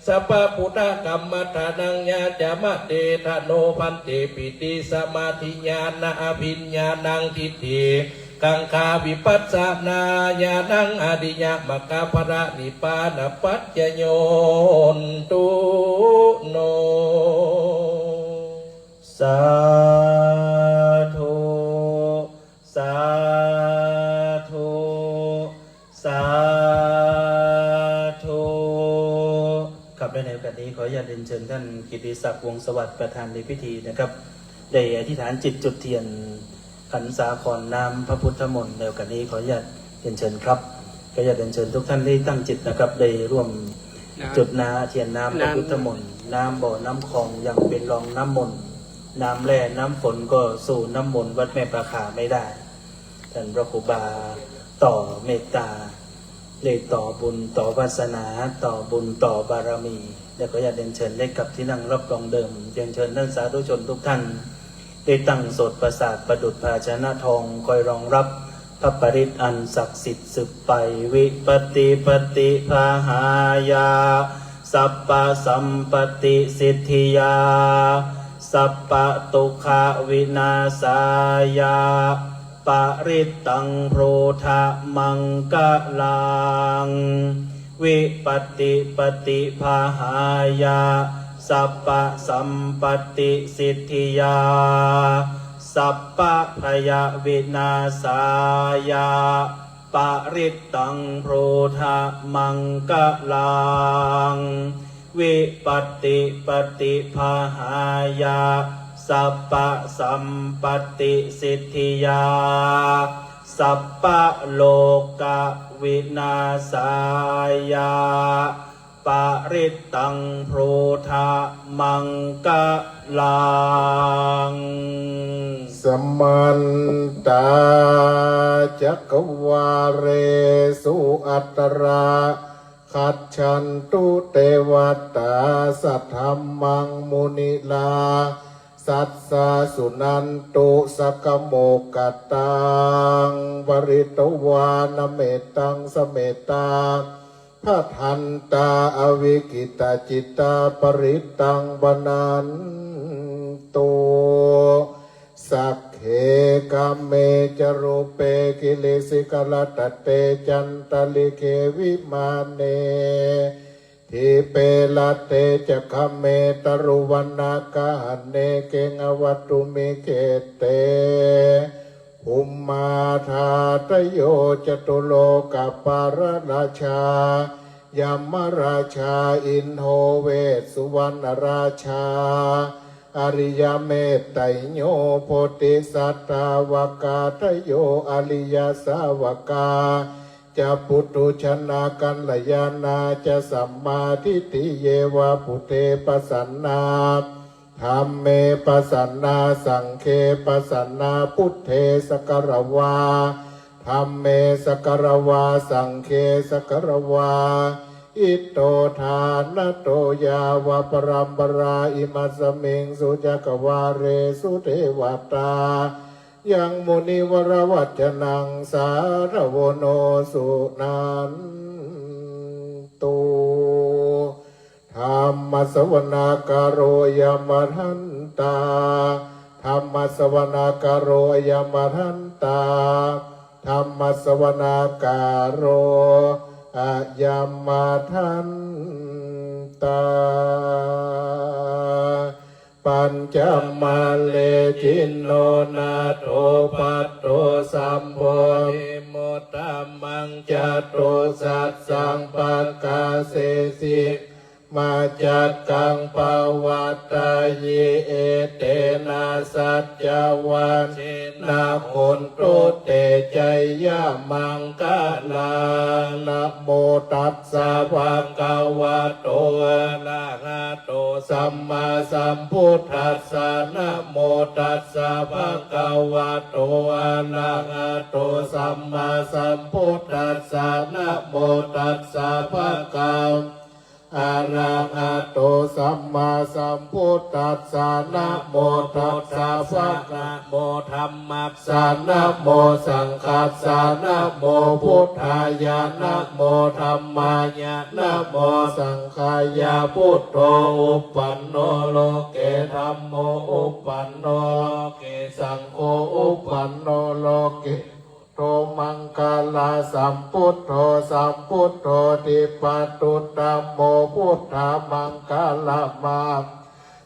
Sabbabuddhakammaṭṭhānaṃ yācāma tena no bhante pītisamādhiñāṇa abhiñāṇaṃ diṭṭhikaṅkhāvipassanāñāṇaṃ ariyamaggaphalaṃ nibbānapaccayo hontu no. Sādhu, sādhu, sādhu. ครับ และในโอกาสนี้ขออนุญาตเรียนเชิญท่านกิตติศักดิ์ วงศ์สวัสดิ์ ประธานในพิธีนะครับ ได้อธิษฐานจิตจุดเทียน ขันสาครน้ำพระพุทธมนต์ ในโอกาสนี้ขออนุญาตเรียนเชิญครับ ขออนุญาตเรียนเชิญทุกท่านที่ตั้งจิตนะครับ ได้ร่วม จุดน้ำเทียนน้ำพระพุทธมนต์ น้ำบ่อน้ำคลองยังเป็นรองน้ำมนต์ น้ำแร่น้ำฝนก็สู้น้ำมนต์วัดแม่ปลาขาวไม่ได้ ท่านพระครูบาต่อเมตตา ได้ต่อบุญต่อวาสนา ต่อบุญต่อบารมี แล้วก็ขออนุญาตเรียนเชิญได้กลับที่นั่งรับรองเดิม เรียนเชิญท่านสาธุชนทุกท่าน ได้ตั้งโสตประสาทประดุจภาชนะทอง คอยรองรับพระปริตรอันศักดิ์สิทธิ์สืบไป Vipattipaṭibāhāya sabbasampattisiddhiyā sabbadukkhavināsāya parittaṃ brūtha maṅgalaṃ. Vipattipaṭibāhāya sabbasampattisiddhiyā sabbabhayavināsāya parittaṃ brūtha maṅgalaṃ. Vipattipaṭibāhāya sabbasampattisiddhiyā sabbarogavināsāya parittaṃ brūtha maṅgalaṃ. Samantā cakkavāḷesu atrāgacchantu devatā, saddhammaṃ munirājassa suṇantu saggamokkhadaṃ. Pharitvāna mettaṃ samettā bhadantā avikkhittacittā parittaṃ bhaṇantu. Sagge kāme ca rūpe girisikharataṭe cantalikkhe vimāne, dīpe raṭṭhe ca gāme taruvanagahane gehavatthumhi khette, bhummādaṭṭhayo catulokapālarājā yamarājā indo vessuvaṇṇarājā ariyametteyyo bodhisattāvakādayo ariyasāvakā ca puthujjanakalyāṇā ca sammādiṭṭhī ye va buddhe pasannā dhamme pasannā saṅghe pasannā buddhe sagāravā dhamme sagāravā saṅghe sagāravā ito ṭhānato yāva paramparā imasmiṃ sujagavāḷesu devatā yaṃ munivaravacanaṃ sādhavo no suṇantu. Dhammassavanakālo ayam bhadantā. Dhammassavanakālo ayam bhadantā. Dhammassavanakālo ayam bhadantā. Pañcamāle cino nātho patto sambodhimuttamaṃ, catusaccaṃ pakāsesi majjhattaṃ pavattayi. Etena saccavajjena hontu te jayamaṅgalaṃ. Namo tassa bhagavato arahato sammāsambuddhassa. Namo tassa bhagavato arahato sammāsambuddhassa. Namo tassa bhagavato arahato sammāsambuddhassa. Namo tassa bhagavato namo dhammassa. Namo saṅghassa. Namo buddhāya. Namo dhammāya. Namo saṅghāya. Buddho uppanno loke, dhammo uppanno loke, saṅgho uppanno loke, buddho maṅgalasambuddho, sambuddho dipvatuttamo, buddhamaṅgalamā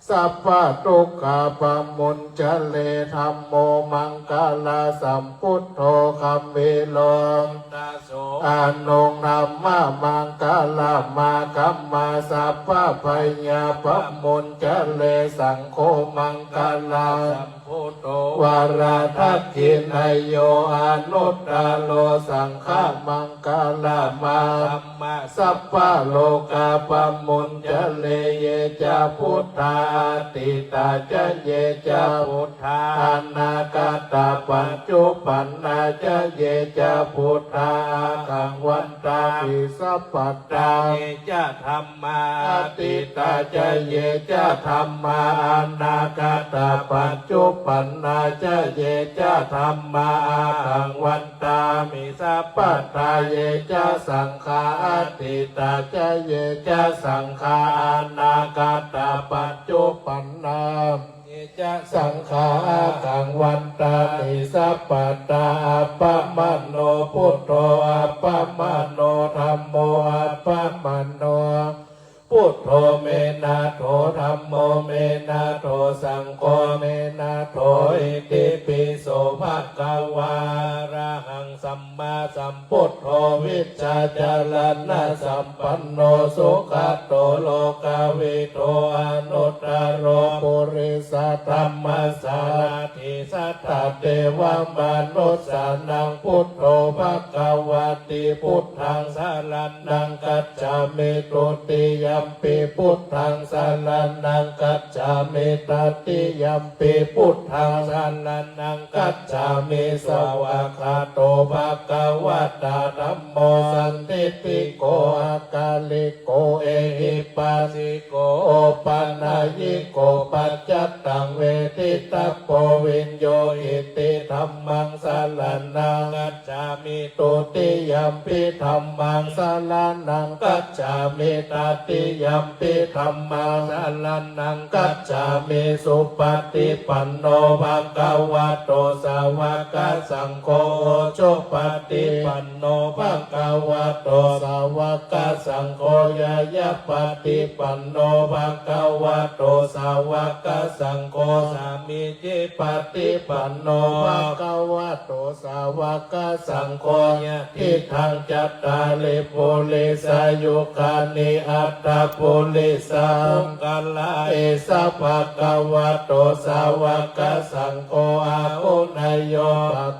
sabbadukkhā pamuñcare. Dhammo maṅgalasambuddho, gambhīro anuttaro, anuṃ dhammamaṅgalamāgamma, sabbabhayā pamuñcare. Saṅgho maṅgalasam buddho, varadakkhiṇeyyo anuttaro, saṅghamaṅgalamāgamma, sabbarogā pamuñcare. Ye ca buddhā atītā ca, ye ca buddhā anāgatā, paccuppannā ca ye ca buddhā, ahaṃ vandāmi sabbadā. Ye ca dham mā atītā ca, ye ca dhammā anāgatā, paccuppannā ca ye ca dhammā, ahaṃ vandāmi sabbadā. Ye ca saṅghā atītā ca, ye ca saṅghā anāgatā, paccuppannā ye ca saṅghā, ahaṃ vandāmi sabbadā. Appamāṇo buddho, appamāṇo dhammo, appamāṇo buddho me nātho, dhammo me nātho, saṅgho me nātho. Itipi so bhagavā arahaṃ sammāsambuddho vijjācaraṇasampanno sugato lokavidū anuttaro purisadammasārathi satthā devamanussānaṃ buddho bhagavāti. Buddhaṃ saraṇaṃ gacchāmi. Dutiyampi buddhaṃ saraṇaṃ gacchāmi. Tatiyampi buddhaṃ saraṇaṃ gacchāmi. Svākkhāto bhagavatā dhammo sandiṭṭhiko akāliko ehipassiko opanayiko paccattaṃ veditabbo viññūhīti. Dhammaṃ saraṇaṃ gacchāmi. Dutiyampi dhammaṃ saraṇaṃ gacchāmi. Tatiyampi dhammaṃ saraṇaṃ gacchāmi. Supaṭipanno bhagavato sāvakasaṅgho, ujupaṭipanno bhagavato sāvakasaṅgho, ñāyapaṭipanno bhagavato sāvakasaṅgho, sāmīcipaṭipanno bhagavato sāvakasaṅgho, yadidaṃ cattāri purisayugāni aṭṭha purisapuggalā, esa bhagavato sāvakasaṅgho, āhuneyyo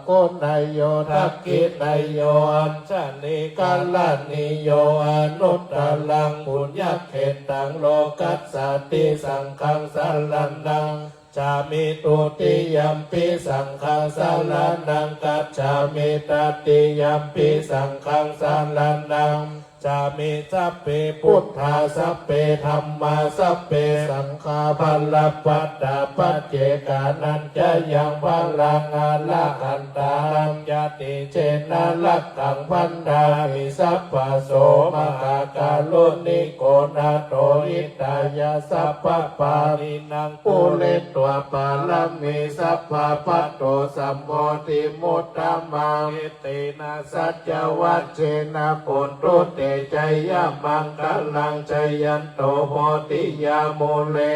pāhuneyyo dakkhiṇeyyo añjalikaraṇīyo anuttaraṃ puññakkhettaṃ lokassāti. Saṅghaṃ saraṇaṃ gacchāmi. Dutiyampi saṅghaṃ saraṇaṃ gacchāmi. Tatiyampi saṅghaṃ saraṇaṃ gacchāmi. Sabbe buddhā sabbe dhammā sabbe saṅghā balappattā paccekānañca yaṃ balaṃ arahantānañca tejena rakkhaṃ bandhāmi sabbaso. Mahākāruṇiko nātho hitāya sabbapāṇinaṃ pūretvā pāramī sabbā patto sambodhimuttamaṃ. Etena saccavajjena hotu te jayamaṅgalaṃ. Jayanto bodhiyā mūle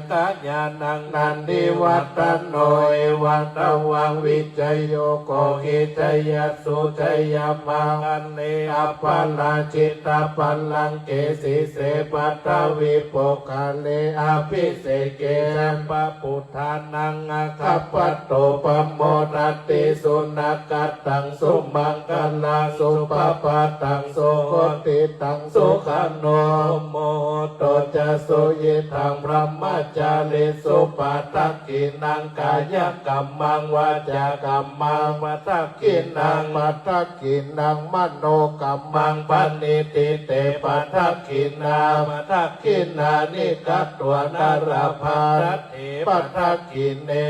sakyānaṃ nandivaḍḍhano, evaṃ tvaṃ vijayo hohi jayassu jayamaṅgale, aparājitapallaṅke sīse paṭhavipokkhare, abhiseke sabbabuddhānaṃ aggappatto pamodati. Sunakkhattaṃ sumaṅgalaṃ supabhātaṃ suhuṭṭhitaṃ, sukhaṇo sumuhutto ca suyiṭṭhaṃ brahmacārisu. Padakkhiṇaṃ kāyakammaṃ vācākammaṃ padakkhiṇaṃ, padakkhiṇaṃ manokammaṃ paṇidhī te padakkhiṇā. Padakkhiṇāni katvāna labhantatthe padakkhiṇe.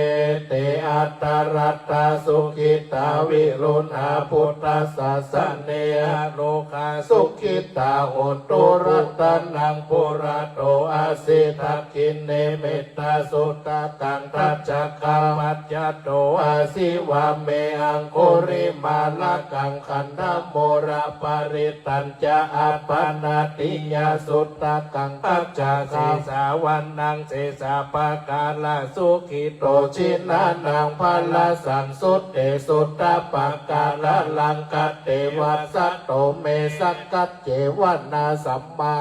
Te atthaladdhā sukhitā viruḷhā buddhasāsane, arogā sukhitā hontu. Ratanaṃ purato āsi dakkhiṇe mettasuttakaṃ, dhajaggaṃ pacchato āsi vāme aṅgulimālakaṃ. Khandhamoraparittañca āpanātiya suttakaṃ, dhajaggaṃ sesā vanaṃ sesā pākāraṃ, sukhito jinānaṃ balasaṃyutte suddhapākāralaṅkate. Vasato me sakkacce vanasamā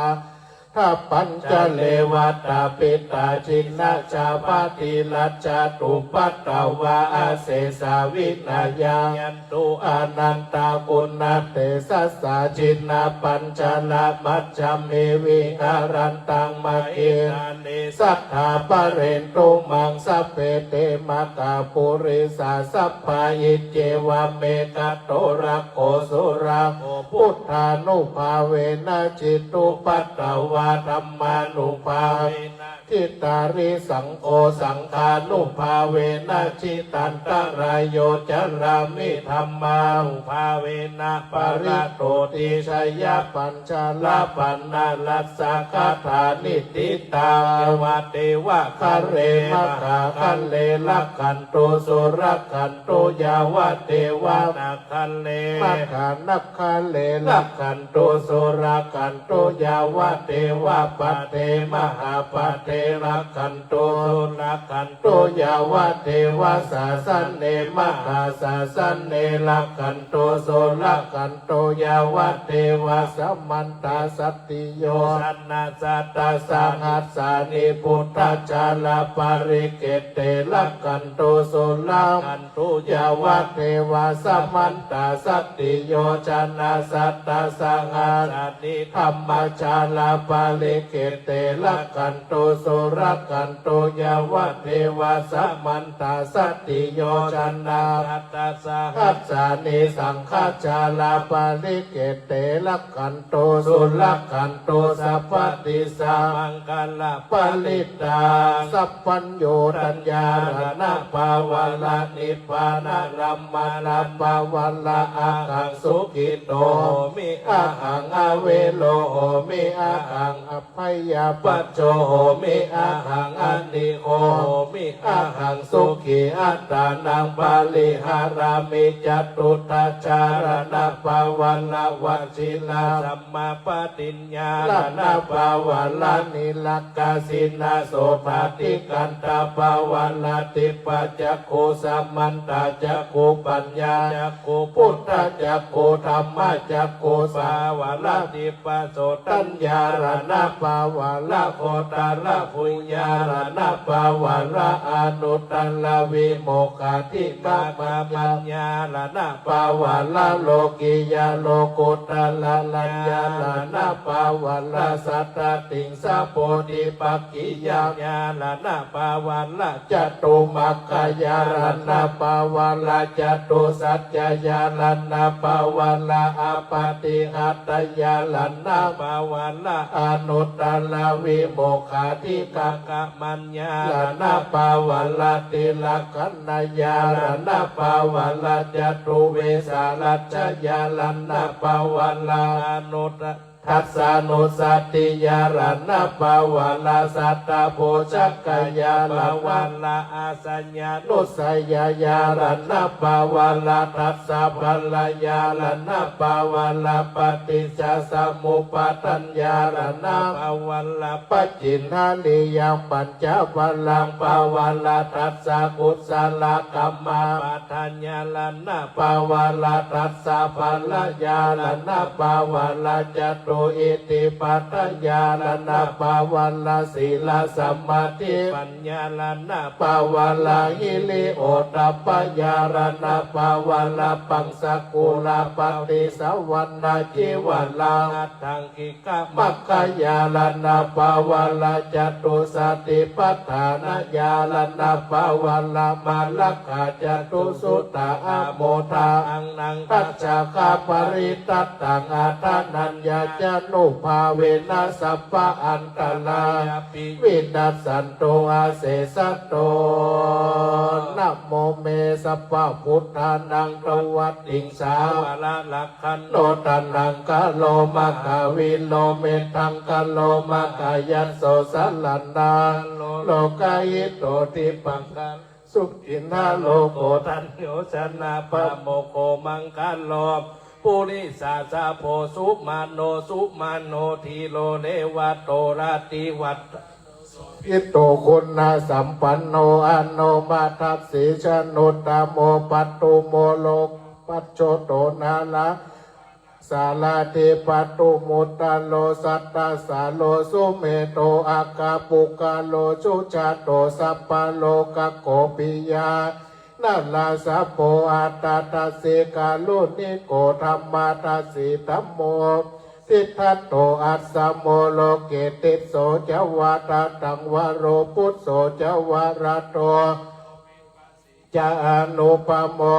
dha pañjare, vātapittādinnā ca bhāgirajjhattupaddavā, asesā vinayaṃ yantu anantaguṇatejasā. Jinapañjaramajjhamhi viharantaṃ mahītale, saddhā palentu maṃ sabbe te mahāpurisāsabhā. Iccevamekato rāgo surakkho, buddhānubhāvena jitupaddavā, dhammānubhāvena jitārisaṅgho, saṅghānubhāvena jitantarāyo, carāmi dhammānubhāvena paṇḍito. Tijjhāya pañjarapaṇṇarāsagāthā niṭṭhitā, yāvadeva kāle mahākāle rakkhantu surakkhantu, yāvadeva nāgale mahānāgale rakkhantu surakkhantu, yāvadeva paṭe mahāpaṭe rakkhantu surakkhantu, yāvadeva sāsane mahāsāsane rakkhantu surakkhantu, yāvadeva samantā saddhiyo. Jaṇhā sattasahassāni buddhajālaparikkhette, rakkhantu surakkhantu, yāvadeva samantā saddhiyo. Jaṇhā sattasahassāni dhammajālaparikkhette, rakkhantu surakkhantu, yāvadeva samantā saddhiyo. Jaṇhā sattasahassāni saṅghajālaparikkhette, rakkhantu surakkhantu, sabbadisā maṅgalaparittānaṃ. Sabbaññutaññāraṇapāvara nibbānalāmaṇapāvara, ahaṃ sukhito homi, ahaṃ avero homi, ahaṃ abyāpajjho homi, ahaṃ anīgho homi, ahaṃ sukhī attānaṃ pariharāmi. Catuddhajālaṇapāvara vajirasammāpaṭiññāraṇapāvara nirakkasinasothādigaṇṭapāvara, dibbacakkhusamantacakkhupāṇācakkhubuddhacakkhu dhammacakkhu pāvara, dibbaso taññāraṇapāvara gotarabhuññāraṇapāvara anuttaravimuktadhikāmamaññāraṇapāvara lokiyyālokuttaraññāraṇapāvara sataṭṭhiṃsabodhipakkhiyañāraṇapāvara catumaggayāraṇapāvara catusaccañāraṇapāvara appaṭihattāyāraṇapāvara anuttaravimuktadhikāmamaññāraṇapāvara tilakkhaṇañāraṇapāvara catuvīsaraññāraṇapāvara anuttara Dasānussatiyā raṇapāvalā, sattabhujagā yā raṇapāvalā, asaññānussayā raṇapāvalā, dasabala yā raṇapāvalā, paṭiccasamuppādāya raṇapāvalā, pacchindriyā pañcavaraṃ pāvalā, dasakusalakammapādāya raṇapāvalā, dasabala yā raṇapāvalā, catu iddhipādāya raṇapāvalā, sīla samādhi paññā raṇapāvalā, hiriyottappa yā raṇapāvalā, paṃsakulā paṭisaraṇā, cīvarā aṭṭhaṅgikā magga yā raṇapāvalā, catusāṭhipaṭṭhānā yā raṇapāvalā, mārakkā catusuttā amutā, aṇḍañca gā parittattaṃ, ādaṇāya ca ānubhāvena, sabba antarāyāpi vinassantu asesato. Namo me sabbabuddhānaṃ dvattiṃsāvakarakkhandho, taṇhaṅkaro mahāvīro, medhaṅkaro mahāyaso, saraṇāgalo lokahito, dīpaṅkaro sucindaro, koṇḍañño janapāmokkho, maṅgalo purisāsabho, sumano sumano dhīro, revato rativaḍḍhā hito guṇasampanno, anomadassī januttamo, padumo lokapajjoto, nārāyapajjhattaro, sārathī padumuttaro, sattasāro sumedho, aggapuggalo sujato, sabbalokaggo piyā narāsabho, atthadassī kāruṇiko, dhammadassī dhammo siddhattho, āsamo loke tisso ca vadataṃ varo, phusso ca varado ca anupamo,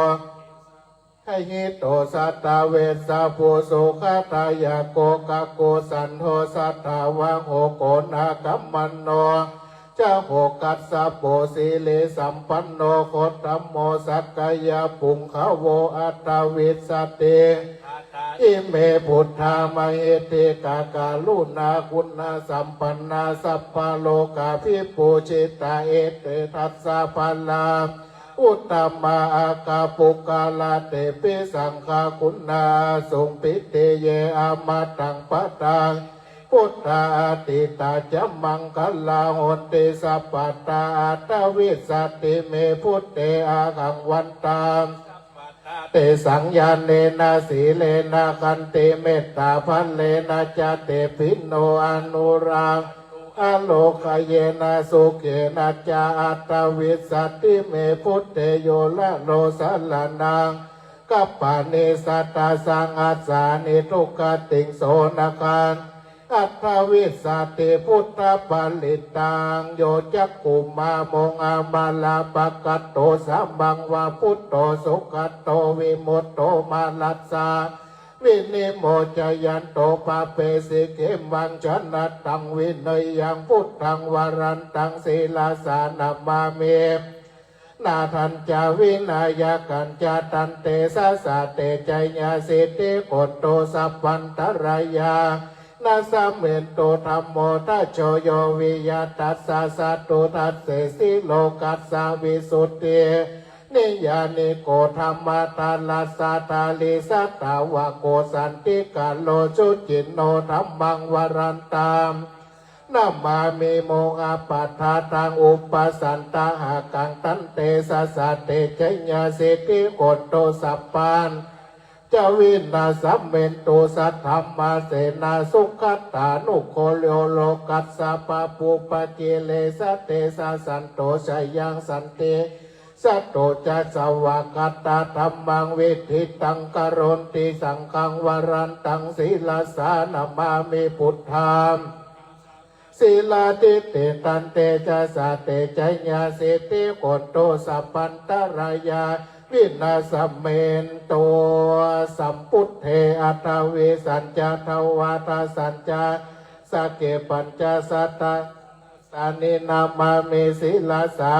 hito satthavessabhū, sukhadāyako kakusandho, sātāvaho koṇāgamano ca, bhogasabho sirisampanno, gotamo sakyapuṅgavo. Aṭṭhavīsati ime buddhā mahiddhikā, karuṇāguṇasampannā sabbalokavibhūsitā, ete dasabalā uttamā aggapuggalā, tepi saṅghaguṇā asuṃ, pite ye amataṃ pata buddhā atītā ca maṅgalā, honti sabbadā. Aṭṭhavīsati me buddhe ahaṃ vandāmi tesaṃ ñāṇena sīlena khantimettābalena ca tepi no anurakkhantu ārogayena sukhena ca. Aṭṭhavīsati me buddhe yoraro saraṇaṃ gabbhāni satta sahassāni duggatiṃ so na ggaṇ. Aṭṭhavīsati buddhaparittaṃ. Yo cakkhumā mohamalāpakaṭṭho sammāvā buddho sugato vimutto mārassa vinimocayanto pāpesi khemaṃ janataṃ vineyyaṃ buddhaṃ varantaṃ sirasā namāmi nāthañca vināyakañca. Tantejasā te jayasiddhi hotu sabbantarāyā nāsamentu. Dhammo dhajo yo viya tassa satthu dassesi lokassa visuddhi niyyāniko dhammadharassa dhārī satthavāho santikaro suciṇṇo dhammaṃ varantaṃ namāmi mohappadālaṃ uppasanthāhakaṃ. Tantejasā te jayasiddhi hotu sabbadā ca vināsamentu saddhammasenā sugatānugo yo lokassa pāpūpakilesajetā. Tejasā santo jayaṃ santi sato ca svākkhātā dhammaṃ viditaṃ karonti saṅghaṃ varantaṃ sirasā namāmi buddhaṃ sīladiṭṭhiṃ. Tantejasā te jayasiddhi hotu sabbantarāyā vināsamentu. Sambuddhe aṭṭhavīsañca dvādasañca sake pañcasata sāni namāmi sirasā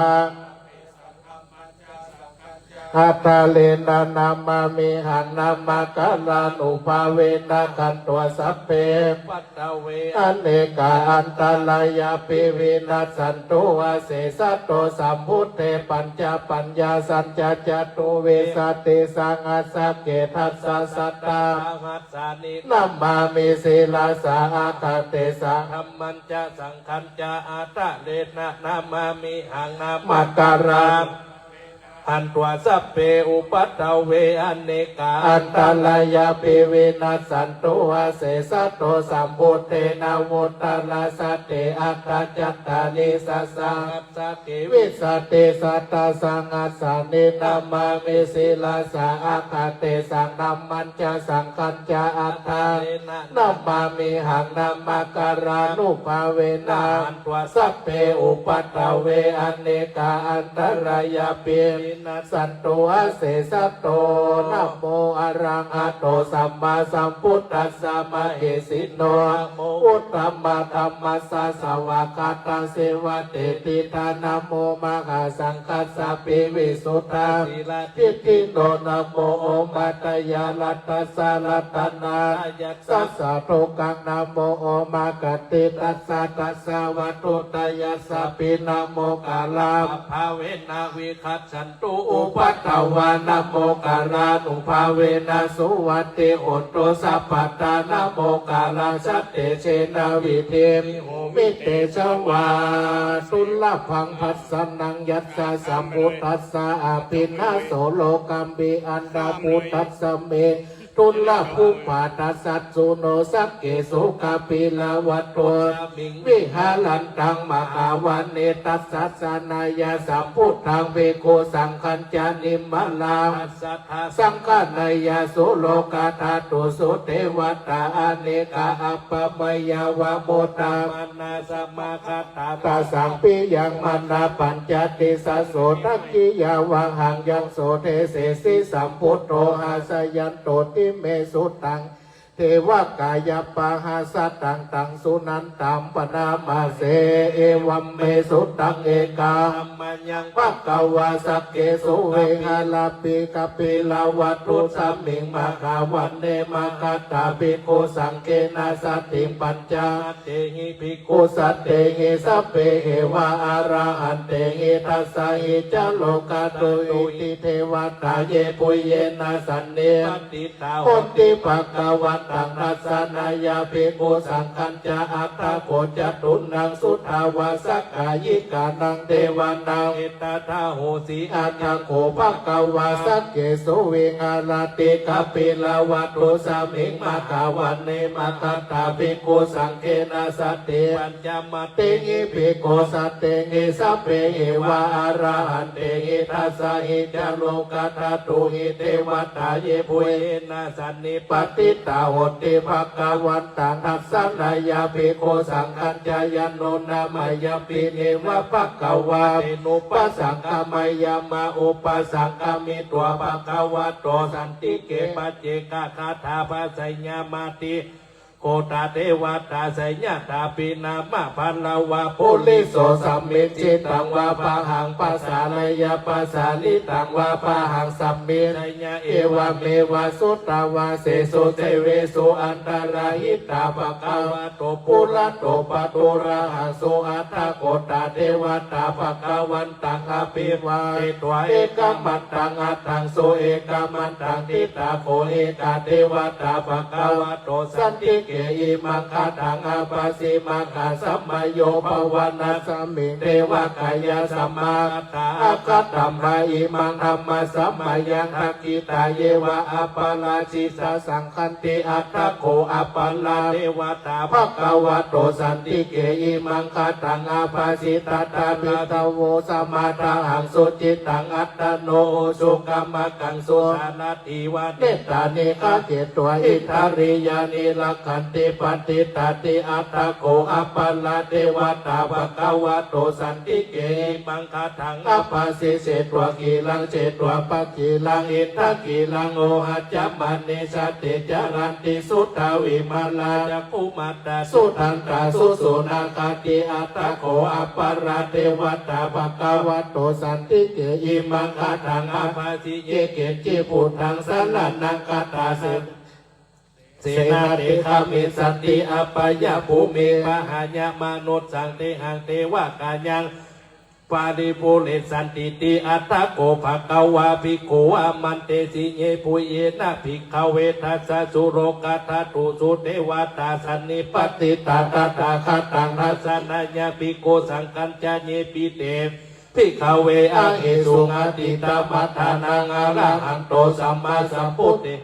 Ādarena namāmihaṃ, namakārānubhāvena hantvā sabbe upaddave, anekā antarāyāpi vinassantu asesato. Sambuddhe pañcapaññāsañca catuvīsatisahassake dasasatasahassāni namāmi sirasā āgatesaṃ. Dhammañca saṅghañca ādarena namāmihaṃ, namakārānubhāvena hantvā sabbe upaddave, anekā antarāyāpi vinassantu asesato. Sambuddhe navuttarasate aṭṭhacattāḷīsasahassake vīsatisatasahassāni namāmi sirasā āgatesaṃ. Dhammañca saṅghañca ādarena namāmihaṃ, namakārānubhāvena hantvā sabbe upaddave, anekā antarāyāpi vinassantu asesato. Namo arahato sammāsambuddhassa mahesino, namo uttamadhammassa svākkhātasseva tenidha, namo mahāsaṅghassāpi visuddhasīladiṭṭhino, namo omātyāraddhassa ratanattayassa sādhukaṃ, namo omakātītassa tassa vatthuttayassapi, namokārappabhāvena vigacchantu upaddavā, namokārānubhāvena suvatthi hotu sabbadā, namokārassa tejena vidhimhi homi tejavā. Dullabhaṃ dassanaṃ yassa sambuddhassa abhināso, lokampi antabuddhasmiṃ dullabhūpadassaccuno, saggesu kāpilavatthusmiṃ viharantaṃ mahāvane, tassa janāya sambuddhaṃ bhikkhusaṅghañca nimmānaratī saṅghānāya sulokadhātūsu devatā, anekā āgamayā vavatthamanā samāgatā, tasaṃ piyaṃ manā paññatti sasso, dakkhiyaṃ vāhaṃ yaṃso desesi sambuddho, āsayantoti me suttaṃ devakāyappahāsataṃ. Taṃ suṇantaṃ bhaṇāma se. Evaṃ me sutaṃ. Ekaṃ samayaṃ bhagavā sakkesu viharati kapilavatthusmiṃ mahāvane, mahatā bhikkhusaṅghena saddhiṃ pañcamattehi bhikkhusatehi sabbeheva arahantehi. Dasahi ca lokadhātūhi devatā yebhuyyena sannipatitā honti bhagavantaṃ dassanāya bhikkhusaṅghañca. Atha kho catunnaṃ suddhāvāsakāyikānaṃ devānaṃ etadahosi: Atha kho bhagavā sakkesu viharati kapilavatthusmiṃ mahāvane, mahatā bhikkhusaṅghena saddhiṃ pañcamattehi bhikkhusatehi sabbeheva arahantehi. Dasahi ca lokadhātūhi devatā yebhuyyena sannipatitā honti bhagavantaṃ dassanāya bhikkhusaṅghañca. Yannūna mayampi neva bhagavā tenupasaṅkameyyāma, upasaṅkamitvā bhagavato santike paccekagāthā bhāseyyāmāti. Kho tā devatā seyyathāpi nāma balavā puriso sammiñjitaṃ vā bāhaṃ pasāreyya, pasāritaṃ vā bāhaṃ sammiñjeyya, evameva suddhāvāsesu devesu antarahitā bhagavato purato pāturahaṃsu. Atha kho tā devatā bhagavantaṃ abhivādetvā ekamantaṃ aṭṭhaṃsu. Ekamantaṃ ṭhitā kho ekā devatā bhagavato santike imaṃ gāthaṃ abhāsi: Mahāsamayo pavanasmiṃ devakāyā samāgatā, āgatamha imaṃ dhammasamayaṃ dakkhitāyeva aparājitasaṅghanti. Atha kho aparā devatā bhagavato santike imaṃ gāthaṃ abhāsi: Tatra bhikkhavo samādahaṃsu, cittaṃ attano ujukamakaṃsu, sārathīva nettāni gahetvā indriyāni rakkhan santi patiṭṭhāti. Atha kho aparā devatā bhagavato santike imaṃ gāthaṃ abhāsi: Chetvā khīlaṃ chetvā pakhīlaṃ indakhīlaṃ ohacca manejā, te caranti suddhā vimalā cakkhumatā sudantā susunāgāti. Atha kho aparā devatā bhagavato santike imaṃ gāthaṃ abhāsi: Ye keci buddhaṃ saraṇaṃ gatāse na te gamissanti apāyabhūmiṃ, pahāya mānusaṃ dehaṃ devakāyaṃ paripūressantīti. Atha kho bhagavā bhikkhū āmantesi: Yebhuyyena bhikkhave dasasu lokadhātūsu devatā sannipatitā tathāgataṃ dassanāya bhikkhusaṅghañca. Yepi te bhikkhave ahesuṃ atītamaddhānaṃ arahanto sammāsambuddhe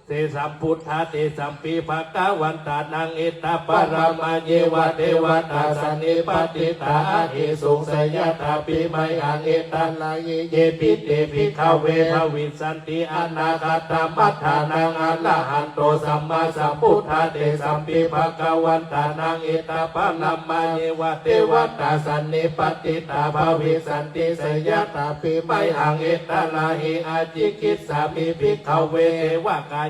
te sambuddhā, tesampi bhagavantānaṃ etaparamāyeva devatā sannipatitā ahesuṃ, seyyathāpi mayhaṃ etarahi. Yepi te bhikkhave bhavissanti anāgatamaddhānaṃ arahanto sammāsambuddhā, tesampi bhagavantānaṃ etaparamāyeva devatā sannipatitā bhavissanti, seyyathāpi mayhaṃ etarahi. Ācikkhissāmi bhikkhave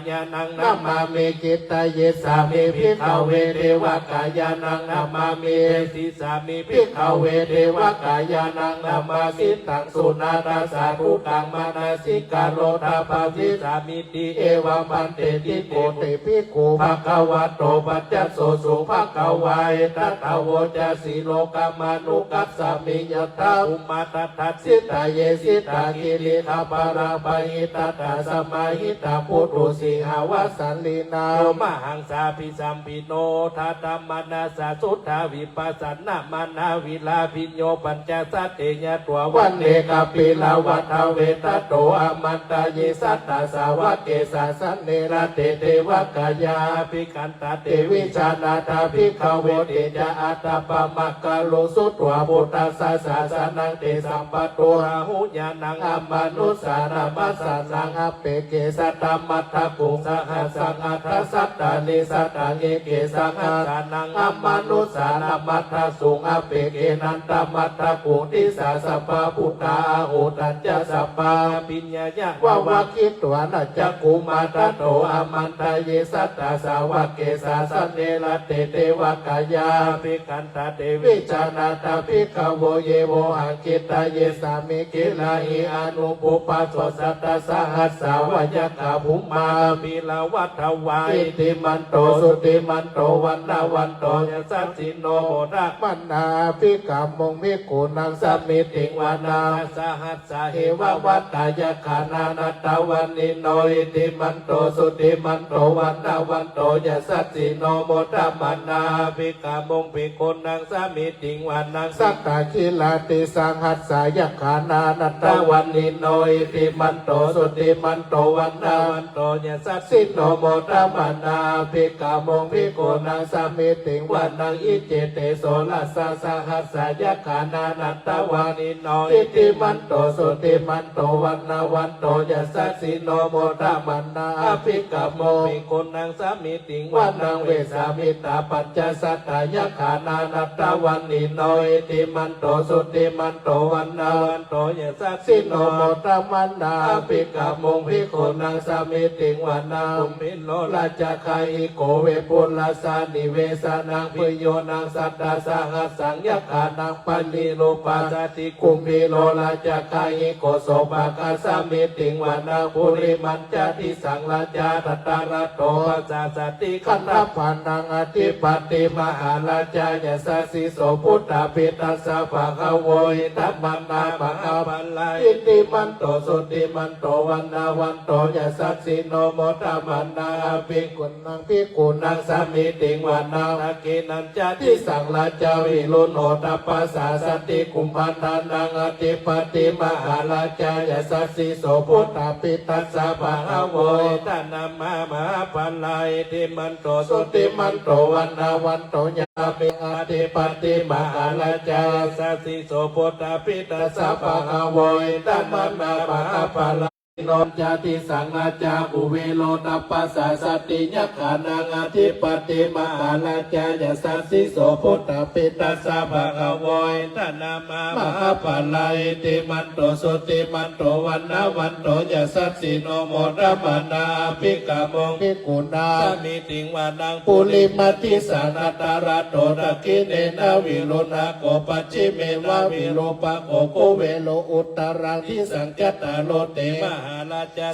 devakāyānaṃ namāmi, kittayissāmi bhikkhave devakāyānaṃ namāmi, desissāmi bhikkhave devakāyānaṃ namāmi. Taṃ suṇātha sādhukaṃ manasikarotha bhāsissāmīti. Evaṃ bhanteti te bhikkhū bhagavato paccassosuṃ. Bhagavā etadavoca: Silokamanukassāmi, yattha bhummā tadassitā; ye sitā girigabbharaṃ, pahitattā samāhitā. Puthū sīhāva sallīnā, lomahaṃsābhisambhuno; odātamanasā suddhā, vippasannamanāvilā. Bhiyyo pañcasate ñatvā, vane kāpilavatthave; tato āmantayi satthā, sāvake sāsane rate. Devakāyā abhikkantā, te vijānātha bhikkhave; te ca ātappamakaruṃ, sutvā buddhassa sāsanaṃ. Tesampāturahu ñāṇaṃ, amanussāna dassanaṃ; appeke satamaddakkhuṃ, sahassaṃ atha sattariṃ. Sataṃ eke sahassānaṃ, amanussānamaddasuṃ; appekenantamaddakkhuṃ, disā sabbā phuṭā ahu. Tañca sabbā abhiññāya, vavakkhitvāna cakkhumā; tato āmantayi satthā, sāvake sāsane rate. Devakāyā abhikkantā, te vijānātha bhikkhavo; ye vohaṃ kittayissāmi, girāhi anupubbaso. Sattasahassā va yakkhā, bhummā kāpilavatthavā; iddhimanto jutimanto, vaṇṇavanto yasassino; modamānā abhikkāmuṃ, bhikkhūnaṃ samitiṃ vanaṃ. Sattasahassā hemavatā, yakkhā nānattavaṇṇino; iddhimanto jutimanto, vaṇṇavanto yasassino; modamānā abhikkāmuṃ, bhikkhūnaṃ samitiṃ vanaṃ. Sattakhīladisahassā, yakkhā nānattavaṇṇino; iddhimanto jutimanto, vaṇṇavanto yasassino; modamānā abhikkāmuṃ, bhikkhūnaṃ samitiṃ vanaṃ. Iccete soḷasasahassā, yakkhā nānattavaṇṇino; iddhimanto jutimanto, vaṇṇavanto yasassino; modamānā abhikkāmuṃ, bhikkhūnaṃ samitiṃ vanaṃ. Vessāmittā pañcasatā, yakkhā nānattavaṇṇino; iddhimanto jutimanto, vaṇṇavanto yasassino; modamānā abhikkāmuṃ, bhikkhūnaṃ samitiṃ vanaṃ. Kumbhīro rājagahiko, vepullassa nivesanaṃ; bhiyyo naṃ satasahassaṃ, yakkhānaṃ payirupāsati; kumbhīro rājagahiko, sopāga samitiṃ vanaṃ. Purimañca disaṃ rājā, dhataraṭṭho pasāsati; gandhabbānaṃ ādhipati, mahārājā yasassi so. Puttāpi tassa bahavo, indanāmā mahabbalā; iddhimanto jutimanto, vaṇṇavanto yasassino; modamānā abhikkāmuṃ, bhikkhūnaṃ samitiṃ vanaṃ. Dakkhiṇañca disaṃ rājā, virūḷho tappasāsati; kumbhaṇḍānaṃ ādhipati, mahārājā yasassi so. Puttāpi tassa bahavo, indanāmā mahabbalā; iddhimanto jutimanto, vaṇṇavanto yasassino; modamānā abhikkāmuṃ, bhikkhūnaṃ samitiṃ vanaṃ. Dakkhiṇañca disaṃ rājā, virūḷho tappasāsati; kumbhaṇḍānaṃ ādhipati, mahārājā yasassi so. Puttāpi tassa bahavo, indanāmā mahabbalā; iddhimanto jutimanto, vaṇṇavanto yasassino; modamānā abhikkāmuṃ, bhikkhūnaṃ samitiṃ vanaṃ. Kumbhīro rājagahiko, sopāga samitiṃ vanaṃ; bhiyyo naṃ satasahassaṃ, yakkhānaṃ payirupāsati; kumbhīro rājagahiko, sopāga samitiṃ vanaṃ. Puttāpi tassa bahavo, indanāmā mahabbalā; iddhimanto jutimanto, vaṇṇavanto yasassino; modamānā abhikkāmuṃ, bhikkhūnaṃ samitiṃ vanaṃ. Dakkhiṇañca disaṃ rājā, virūḷho tappasāsati; kumbhīro rājagahiko, sopāga samitiṃ vanaṃ; modamānā abhikkāmuṃ, bhikkhūnaṃ samitiṃ vanaṃ. Ukkhittakhaggamatihatthasudāruṇantamadhyamā, pāṇino pañcamakāyikā; āṭānāṭiyasuttā puttāpi tassa bahavo, indanāmā mahabbalā; no ca disaṃ rājā kuvero tappasāsati, yakkhānaṃ adhipati mahārājā yasassi so. Puttāpi tassa bhagavo indanāmā mahabbalā, iddhimanto jutimanto vaṇṇavanto yasassino, modamānā abhikkāmuṃ bhikkhūnaṃ samitiṃ vanaṃ. Purimaṃ disaṃ dhataraṭṭho, dakkhiṇena virūḷhako, pacchimena virūpakkho, kuvero uttaraṃ disaṃ. Cattāro te mahārājā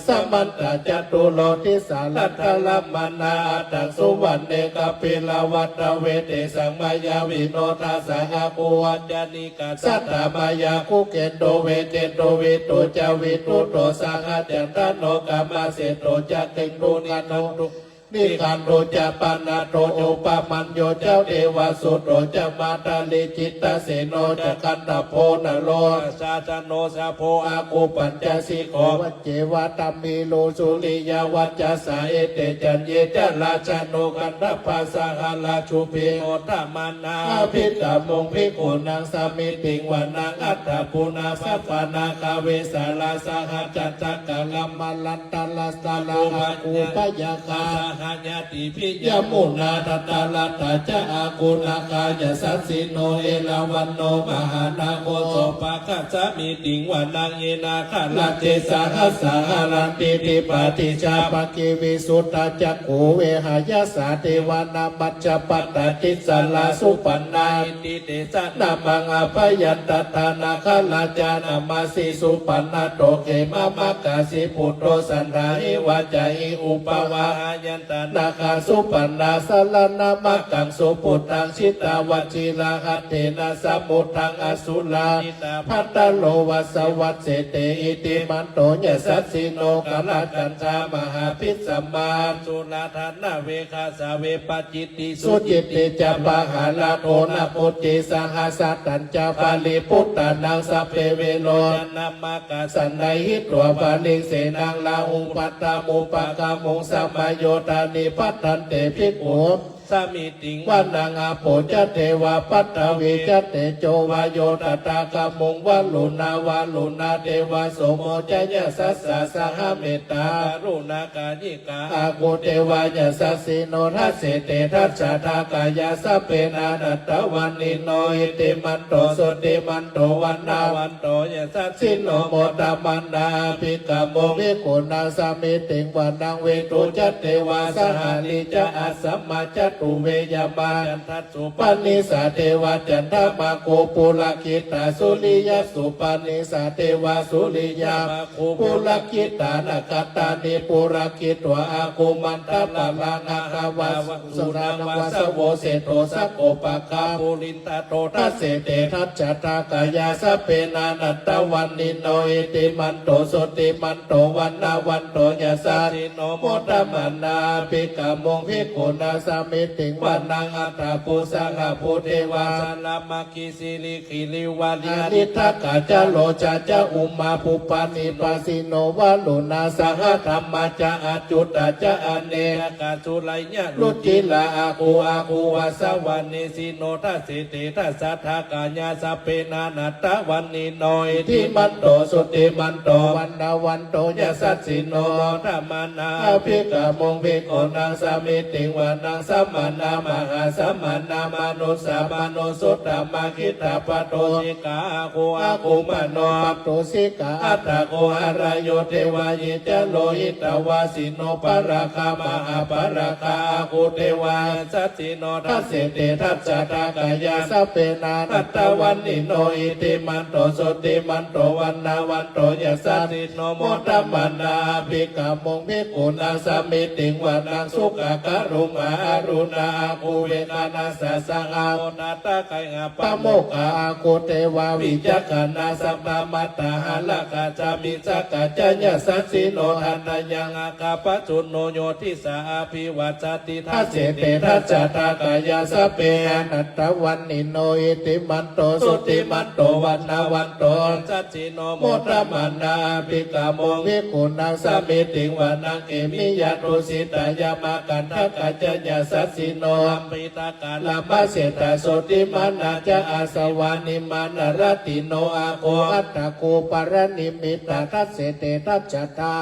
samantā caturo disā, daddallamānā aṭṭhaṃsu vane Kapilavatthave. Tesaṃ māyāvino dāsā āgū vañcanikā saṭhā, māyā Kuṭeṇḍu Veṭeṇḍu Viṭū ca Viṭuṭo saha, Candano Kāmaseṭṭho ca Kinnughaṇḍu Nighaṇḍu ca Panādo Opamañño ca Devasūto ca Mātali, Cittaseno ca Gandhabbo Naḷo Sasano, Sabbā āgū pañcasikho vañcevā, Taṃ viruḷhū suriyavacchasā. Ete caññe ca rājāno gandhabbā saha rājubhi, modamānā abhikkāmuṃ bhikkhūnaṃ samitiṃ vanaṃ. Atha pūrabhaddhā nāgā vesālā saha, Candakā Kamalatthalā Saḷa āgū pāyāgā saha ñātibhi, Yāmunā Dhataraṭṭhā ca āgū nāgā yasassino, Erāvaṇo mahānāgo sopāga samitiṃ vanaṃ. Ye nāgarāje sahasā haranti, dibbā dijā pakkhi visuddhacakkhū, vehāyasā te vanamajjhapattā, Tissarā Supaṇṇā iti tesa nāmaṃ. Abhayantadā nāgarājānamāsi, Supaṇṇato khemamakāsi buddho, Saṇhāhi Vācāhi upavhayantā nāgā, Supaṇṇā saraṇamagaṃsu buddhaṃ, jitā vajirahatthena samuddaṃ asurā sitā. Bhadro Vāsavassete iddhimanto yasassino, Kālakañjā Mahābhismā Sūlā Dānaveghasā Vepacitti Sucitti ca Pahārādo Namucī saha, Satañca Baliputtānaṃ sabbe Verocanāmakā, Sannayhitvā baliṃ senaṃ Rāhubhaddamupāgamuṃ, samayodāni bhaddante bhikkhū samitiṃ vanaṃ. Āpo ca devā paṭhavī ca tejo vāyo tadāgamuṃ, Varuṇā Vāruṇā devā Somo ca yasasā saha, Mettāvaruṇā Kāyikā āgū devā yasassino, Dasete dasadhā kāyā sabbe nānattavaṇṇino, iddhimanto jutimanto vaṇṇavanto yasassino, modamānā abhikkāmuṃ bhikkhūnaṃ samitiṃ vanaṃ. Veṇḍū ca devā Sahalī ca Asamā ca duve yamā, Candassūpanisā devā candamāgū purakkhitā, Suriyassūpanisā devā suriyamāgū purakkhitā, nakkhattāni purakkhitvā āgū mandavalāhakā, Vasūnaṃ Vāsavo Seṭṭho Sakkopāga Purindado. Dasete dasadhā kāyā sabbe nānattavaṇṇino, iddhimanto jutimanto vaṇṇavanto yasassino, modamānā abhikkāmuṃ bhikkhūnaṃ samitiṃ vanaṃ. Athāgū sahabhū devā Jalamaggisikhāriva, Ariṭṭhakā ca Rojā ca Ummāpupphanibhāsino, Varuṇā Sahadhammā ca Accutā ca Anejakā, Sūleyyarucirā āgū āgū Vāsavanesino. Dasete dasadhā kāyā sabbe nānattavaṇṇino, iddhimanto jutimanto vaṇṇavanto yasassino, modamānā abhikkāmuṃ bhikkhūnaṃ samitiṃ vanaṃ. Samānā Mahāsamānā Mānusā Mānusuttamā, Khiḍḍāpadūsikā āgū āgū Manopadūsikā. Athāgū harayo devā ye ca Lohitavāsino, Pāragā Mahāpāragā āgū devā yasassino. Dasete dasadhā kāyā sabbe nānattavaṇṇino, iddhimanto jutimanto vaṇṇavanto yasassino, modamānā abhikkāmuṃ bhikkhūnaṃ samitiṃ vanaṃ. Sukkā Karumhā Aruṇā āgū Veghanasā saha, Odātagayhā Pāmokkhā āgū devā Vicakkhaṇā. Sabbā Maggāhāraka Sāmikkhā ca yasassino, Thanayaṃ Āgā Pajjunno yo disā abhivassati. Dasete dasadhā kāyā sabbe nānattavaṇṇino, iddhimanto jutimanto vaṇṇavanto yasassino, modamānā abhikkāmuṃ bhikkhūnaṃ samitiṃ vanaṃ. Khemiyā Tusitā Yāmā Kaṭṭhakā ca yasas sino ampitakālamaseṭṭha jotināmā ca āsavā nimmānaratino āguṃ attagū paranimmitā dasete dasadhā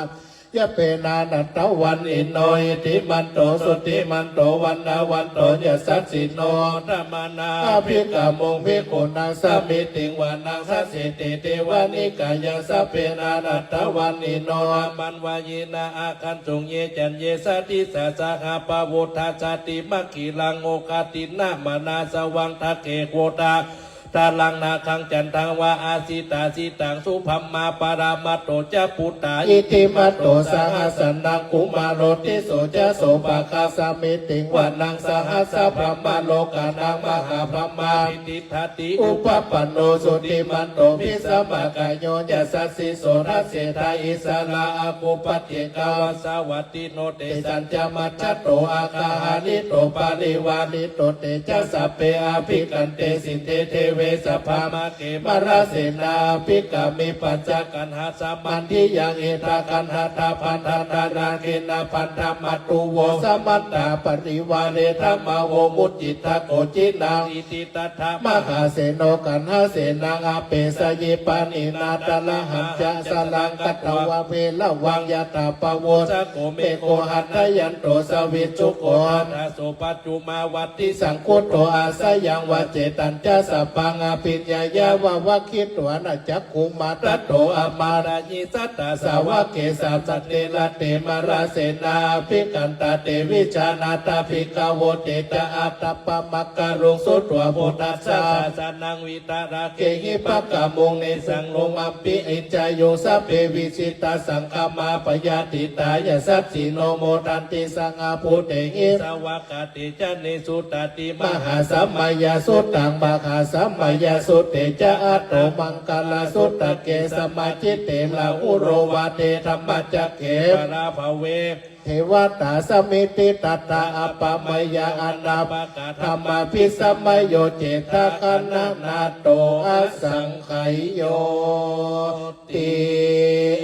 yāpena nandavanino iddhimanto jutimanto vaṇṇavanto yasassino modamānā abhikkāmuṃ bhikkhūnaṃ samitiṃ vanaṃ. Dasete devanikāyā sabbe nānattavaṇṇino brāhmaṇāvahena āgañchuṃ ye caññe sadisā saha pavutthajjā sāti maggiraṃ oghatiṇṇamanāsavaṃ dakkhemoghataraṃ nāgaṃ candaṃva asitātitaṃ. Subrahmā paramatto ca puttā iddhimato saha sanaṅkumāro tisso ca sopāga samitiṃ vanaṃ. Sahassabrahmalokānaṃ mahābrahmābhitiṭṭhati upapanno jutimanto bhismākāyo yasassi so. Dasettha issarā āguṃ paccekavasavattino tesañca majjhato āgahārito parivārito te ca sabbe abhikkante sinde deve sabrahmake mārasenā abhikkāmi. Paccañhaṃ samanthiyaṃ etha gaṇhatha bandhatha rāgena bandhamatthu vo samantā parivāretha mā vo muñcittha koci naṃ. Iti tattha mahāseno kaṇhasenaṃ apesayi pāṇinā talamāhacca saraṃ katvā bheravaṃ yathā pāvussako megho. Handa yāno savijjuko handa so pacchimavasī saṅkuddho asayaṃvase. Tañca sabbaṃ abhiññāya vavakkhitvāna cakkhumā tato āmantayi satthasāvake sāsane rate mārasenā abhikkantā te vijānātha bhikkhavo. Te ca ātappamakaruṃ sutvā buddhassa sāsanaṃ vītarāgehi pakkāmuṃ nesaṃ lomampi iñjayuṃ. Sabbe vijitasaṅgāmā bhayātītā yasassino modanti saha bhūtehi sāvakā te janesutāti. Mahāsamayasuttaṃ. Mahāsamayasutte ca atthamaṅgalasuttake samācite rāhulo vāde dhammacakke parābhave devatā samitiṃ tattha appamāya anāpakā dhammā bhismāyo cetagananādo asaṅkhāyoti.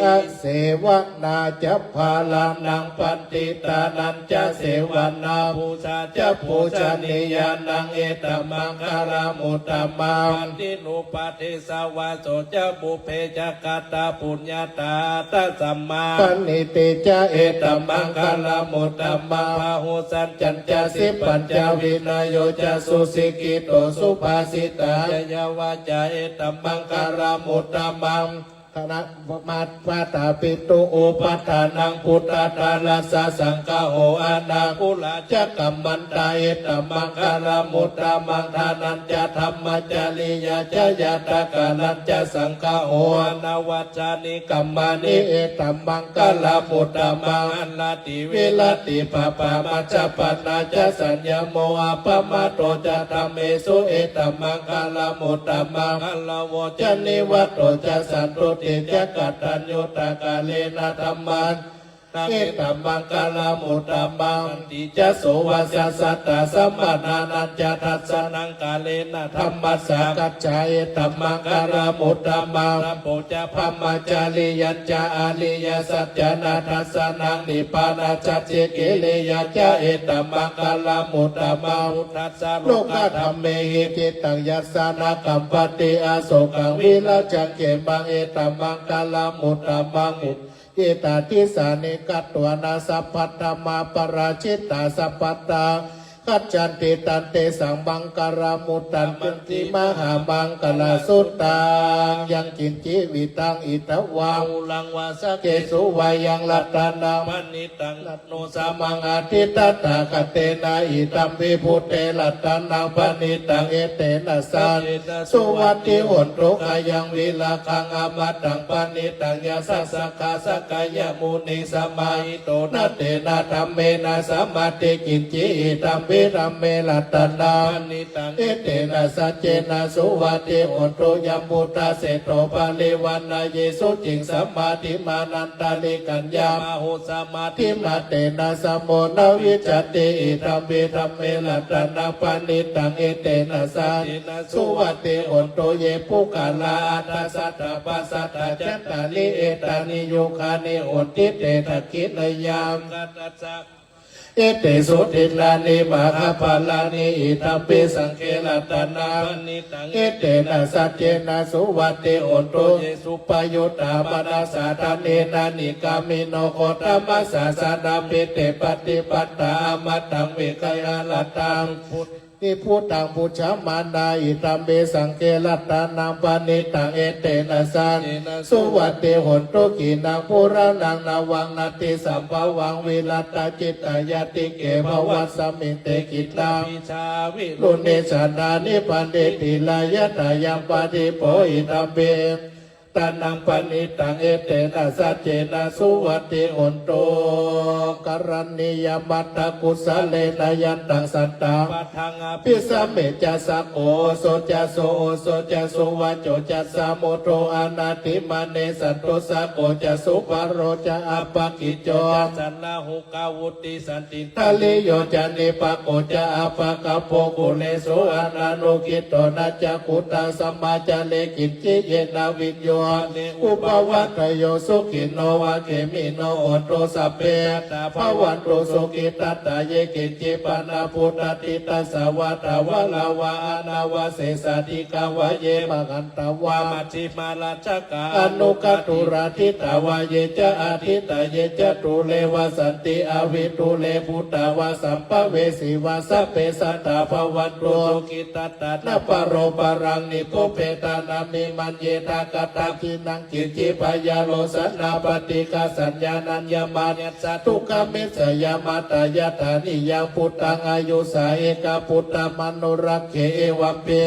Asevanā ca bālānaṃ paṇḍitānañca sevanā pūjā ca pūjanīyānaṃ etammaṅgalamuttamaṃ. Paṭirūpadesavāso ca pubbe ca katapuññatā attasammāpaṇidhi ca etammaṅgalamuttamaṃ. Bāhusaccañca sippañca vinayo ca susikkhito subhāsitā ca yā vācā etammaṅgalamuttamaṃ. Dhamma- mātāpituupaṭṭhānaṃ puttadārassa saṅgaho anākulā ca kammantā etammaṅgalamuttamaṃ. Dānañca dhammacariyā ca ñātakānañca saṅgaho anavajjāni kammāni etammaṅgalamuttamaṃ. Āratī viratī pāpā majjapānā ca saññamo appamādo ca dhammesu etammaṅgalamuttamaṃ. Gāravo ca nivāto ca santuṭṭhī ca kataññutā kālena dhammāna etammaṅgalamuttamaṃ. Khantī ca sovacassatā samaṇānañca dassanaṃ kālena dhammasākacchā etammaṅgalamuttamaṃ. Tapo ca brahmacariyañca ariyasaccāna dassanaṃ nibbānasacchikiriyā ca etammaṅgalamuttamaṃ. Phuṭṭhassa lokadhammehi cittaṃ yassa na kampati asokaṃ virajaṃ khemaṃ etammaṅgalamuttamaṃ. Ukkhittakhīlaṃ katvāna sabbatthamaparājitā sabbattha gacchanti tantesaṃ maṅgalamuttamanti mahāmaṅgalasuttaṃ. Yaṅkiñci vittaṃ idha vā huraṃ vā saggesu vā yaṃ ratanaṃ paṇītaṃ na no samaṃ atthi tathāgatena idampi buddhe ratanaṃ paṇītaṃ etena saccena suvatthi hotu. Khayaṃ virāgaṃ amataṃ paṇītaṃ yadajjhagā sakyamunī samāhito na tena dhammena samatthi kiñci idampi dhamme ratanaṃ paṇītaṃ etena saccena suvatthi hotu. Yambuddhaseṭṭho parivaṇṇayī suciṃ samādhimānantarikaññamāhu samādhimānena samo na vijjati idampi dhamme ratanaṃ paṇītaṃ etena saccena suvatthi hotu. Ye puggalā aṭṭha sataṃ pasaṭṭhaṃ cattāri etāni yugāni honti te dakkhiṇeyyā Etesu dinnāni mahapphalāni, idampi saṅghe ratanaṃ paṇītaṃ, etena saccena suvatthi hotu. Ye suppayuttā manasā daḷhena, nikkāmino gotamasāsanamhi, te pattipattā amataṃ vigayha, laddhā nibbutaṃ bhuñjamānā, idampi saṅghe ratanaṃ paṇītaṃ, etena saccena suvatthi hotu. Khīṇaṃ purāṇaṃ navaṃ natthi sambhavaṃ, virattacittāyatike bhavasmiṃ, te khiḍḍābhijā vilūḷhichandā, nibbanti dhīrā yathāyaṃ padīpo, idampi ratanaṃ paṇītaṃ, etena saccena suvatthi hotu. Karaṇīyamatthakusalena, yantaṃ santaṃ padaṃ abhisamecca, sakko ujū ca suhujū ca, suvaco cassa mudu anatimānī, santussako ca subharo ca, appakicco ca sallahukavutti, santindriyo ca nipako ca, appagabbho kulesu ananugiddho. Na ca khuddaṃ samācare kiñci, yena viññū pare upavadeyyuṃ. Sukhino vā khemino hontu, sabbe sattā bhavantu sukhitattā. Ye keci pāṇabhūtatthi, tasā vā thāvarā vā anavasesā, dīghā vā ye mahantā vā, majjhimā rassakā aṇukathūlā, diṭṭhā vā ye ca adiṭṭhā, ye ca dūre vasanti avidūre, bhūtā vā sambhavesī vā, sabbe sattā bhavantu sukhitattā. Na paro paraṃ nikubbetha, nātimaññetha katthaci naṃ kiñci, byārosanā paṭighasaññā, naññamaññassa dukkhamiccheyya. Mātā yathā niyaṃ puttaṃ, āyusā ekaputtamanurakkhe, evampi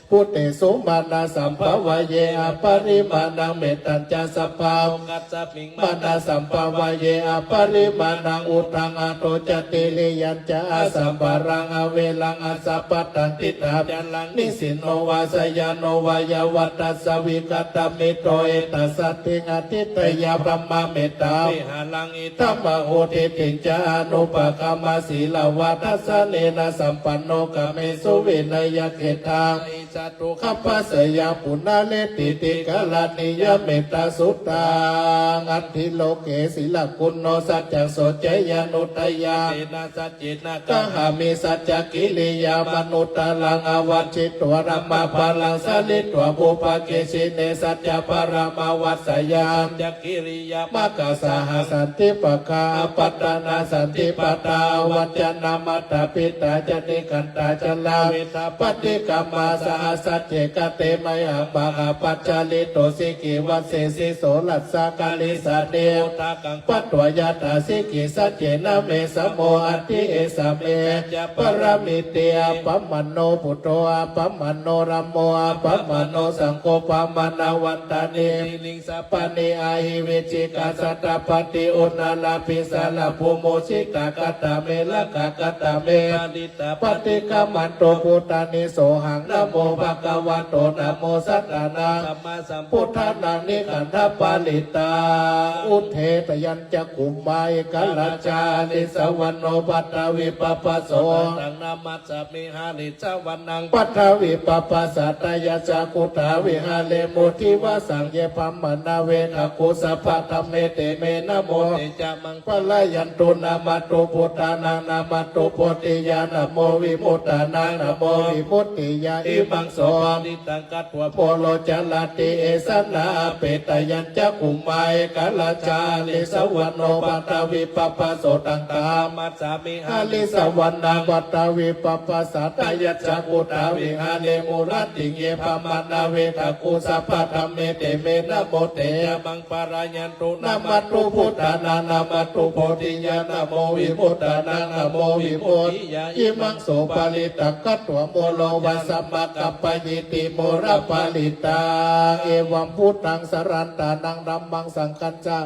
bhūtesu mānasambhāvaye aparimāṇaṃ. Mettañca sabbalokasmiṃ mānasambhāvaye aparimāṇaṃ, uddhaṃ adho ca tiriyañca, asambaraṃ averaṃ asapattaṃ. Tiṭṭhañcaraṃ nisinno vā, sayāno vā yāvatassa vigatamiddho, etasatthiṃ adhiṭṭheyya, brahmamettāvihāraṃ idhamāhu. Diṭṭhiñca anupagamma sīlavā dassanena sampanno, kāmesu vineyya gedhaṃ, na hi jātu gabbhaseyyaṃ punaretīti. Karaṇīyamettāsuttaṃ. Atthi loke sīlaguṇo, saccaṃ soceyyanuddayā, etena saccena kāhāmi saccakiriyā. Manuttaraṃ āvajjitvā dhammappalaṃ, sāritvā pubbake jine, saccavajjāya saccakiriyā. Maggāsahassati pākkhā apattanā santi, pādā avañcanā mātā pitā ca nikkhantā, jalābujā paṭikkama saha sacce, kate mayhaṃ mahāpajjalito, sikkhī vajjesi soḷasa karīsāni, udakaṃ patvā yathā sikkhī, saccena me samo atthi. Esā me sacca pāramiti. Appamāṇo buddho, appamāṇo dhammo, appamāṇo saṅgho, pamāṇavantāni sirīsapāni, ahi vicchikā satapadī uṇṇānābhī sarabū, mūsikā katā me rakkhā, katā me parittā, paṭikkamantu bhūtāni, sohaṃ namo bhagavato, namo sattannaṃ sammāsambuddhānaṃ. Nikkhantaparittaṃ. Udetayañcakkhumā ekarājā, harissavaṇṇo paṭhavippabhāso, taṃ taṃ namassāmi harissavaṇṇaṃ paṭhavippabhāsatayajja, guttā viharemu divasaṃ. Ye brāhmaṇā vedagu sabbadhamme, te me namo te ca maṃ pālayantu. Namatthu bhūtānaṃ namatthu bodhiyā, namo vimuttānaṃ namo vimuttiyā. Imaṃ so parittaṃ katvā moro carati esanā. Apetayañcakkhumā ekarājā, harissavaṇṇo paṭhavippabhāso, taṃ taṃ namassāmi harissavaṇṇaṃ paṭhavippabhāsatayajja, guttā viharemu rattiṃ. Ye brāhmaṇā vedagu sabbadhamme, te me namo te ca maṃ pālayantu. Namatthu bhūtānaṃ namatthu bodhiyā, namo vimuttānaṃ namo vimuttiyā. Imaṃ so parittaṃ katvā moro vāsamakappayīti, moraparittaṃ. Evaṃ buddhaṃ sarantānaṃ dhammaṃ saṅghañca,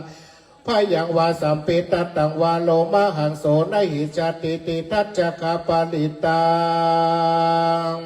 bhayaṃ vā sampittattaṃ vā, lomahaṃso na hissatiti, tacchakaparittaṃ.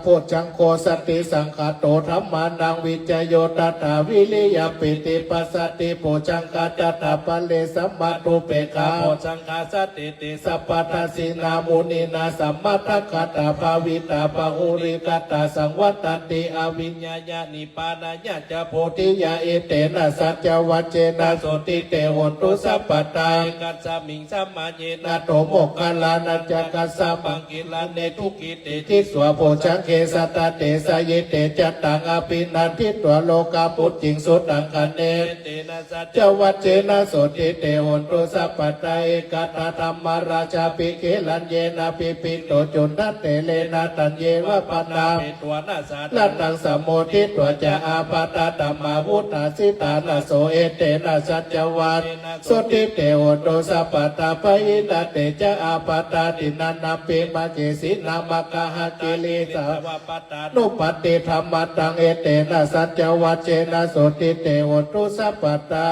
Bojjhaṅgo satisaṅkhāto dhammānaṃ vicayo tathā viriyampīti passaddhi bojjhaṅgā ca appare samādhupekkhabojjhaṅgā sattete sabbadassinā muninā sammadakkhātā bhāvitā bahulīkatā saṃvattanti abhiññāya nibbānāya ca bodhiyā. Etena saccavajjena sotthi te hotu sabbadā. Ekasmiṃ samaye nātho moggallānañca kassapaṃ gilāne dukkhite disvā bojjhaṅge satta desayi te ca taṃ abhinanditvā rogā mucciṃsu taṅkhaṇe. Etena saccavajjena sotthi te hotu sabbadā. Ekadā dhammarājāpi gelaññenābhipīḷito cundattherena taññeva bhaṇāpetvāna sādaraṃ sammoditvā ca ābādhā tamhā vuṭṭhāsi ṭhānaso. Etena saccavajjena sotthi te hotu sabbadā. Pahīnā te ca ābādhā tiṇṇannampi mahesinaṃ maggāhatakilesāva pattānuppattidhammataṃ. Etena saccavajjena sotthi te hotu sabbadā.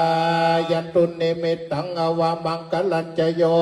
Yandunnimittaṃ avamaṅgalañca yo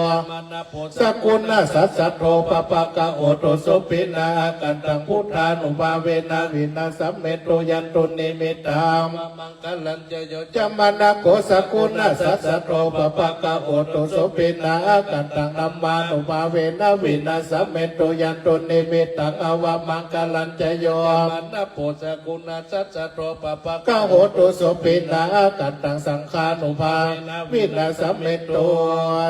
sakuṇassa saddo pāpaggaho dussupinaṃ akantaṃ buddhānubhāvena vināsamentu. Yandunnimittaṃ avamaṅgalañca yo cāmanāpo sakuṇassa saddo pāpaggaho dussupinaṃ akantaṃ dhammānubhāvena vināsamentu. Yandunnimittaṃ avamaṅgalañca yo cāmanāpo sakuṇassa saddo pāpaggaho dussupinaṃ akantaṃ saṅghānubhāvena vināsamentu.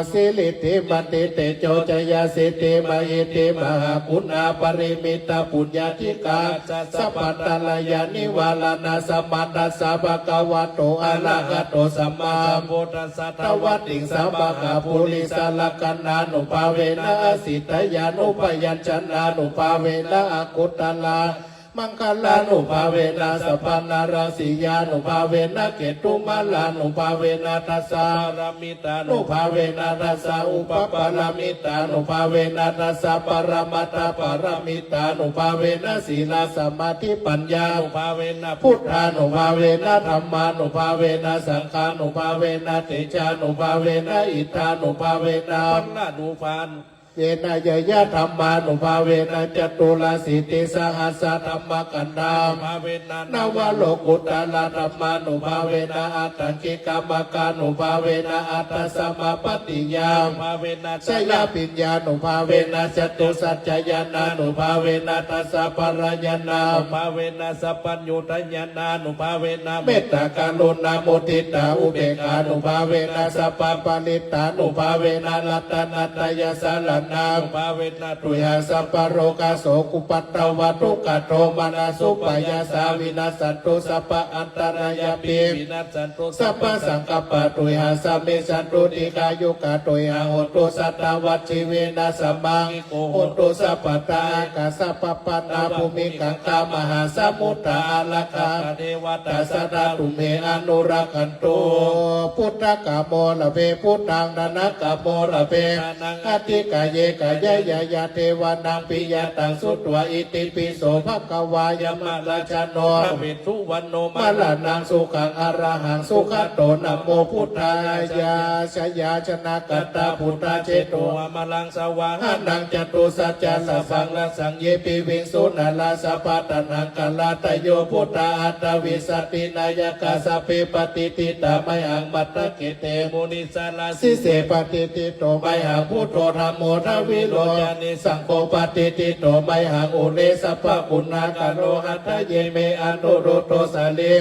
Siridhimati tejo jayasiddhi mahiddhi mahāguṇāparimita puññādhikāra sabbantarāyanivāraṇasamatthassa bhagavato arahato sammāsambuddhassa dvattiṃsamahāpurisalakkhaṇānubhāvena asītyānubyañjanānubhāvena aṅguttara maṅgalānubhāvena sabbanarāsiyānubhāvena ketumālānubhāvena dasapāramitānubhāvena dasaupapāramitānubhāvena dasaparamatthapāramitānubhāvena sīlasamādhipaññānubhāvena buddhānubhāvena dhammānubhāvena saṅghānubhāvena tejānubhāvena iddhānubhāvena balānubhāvena ñeññeyya dhammānubhāvena caturāsītisahassadhammakkhandhānubhāvena navalokuttaradhammānubhāvena aṭṭhaṅgikamaggānubhāvena aṭṭhasamāpattiyā ṇānubhāvena chaḷabhiññānubhāvena catusaccañāṇānubhāvena dasabalañāṇānubhāvena sabbaññutañāṇānubhāvena mettākaruṇāmuditāupekkhānubhāvena sabbaparittānubhāvena ratanattayasaraṇānubhāvena tuyhaṃ sabbarogasokupaddavadukkhadomanassupāyāsā vinassantu sabbaantarāyāpi vinassantu sabbasaṅkappā tuyhaṃ samijjhantu dīghāyukā tuyhaṃ hotu satavassajīvena samaṅgiko hotu sabbadā. Ākāsapabbataṃ bhūmigaṅgāmahāsamuddā ārakkhakā devatā sadā tumhe anurakkhantu. Buddhagāmo labhe buddhaṃ dhanagāmo labhe dhanaṃ atthi kāye kāyañāya devānaṃ piyataṃ sutvā itipi so bhagavā yamarājāno suvaṇṇo maraṇaṃ sukhaṃ arahaṃ sugato namo buddhāya. Jayāsanāgatā buddhaseṭṭho amalaṃ savāhanaṃ catusaccāsabhaṃ rasaṃ ye piviṃsu narāsabhā. Taṇhaṅkarādayo buddhā aṭṭhavīsati nāyakā sabbe patiṭṭhitā mayhaṃ matthake te munissarā. Sīse patiṭṭhito mayhaṃ buddho dhammo dvilocane saṅgho patiṭṭhito mayhaṃ ure sabbaguṇākaro. Hadaye me anuruddho sārī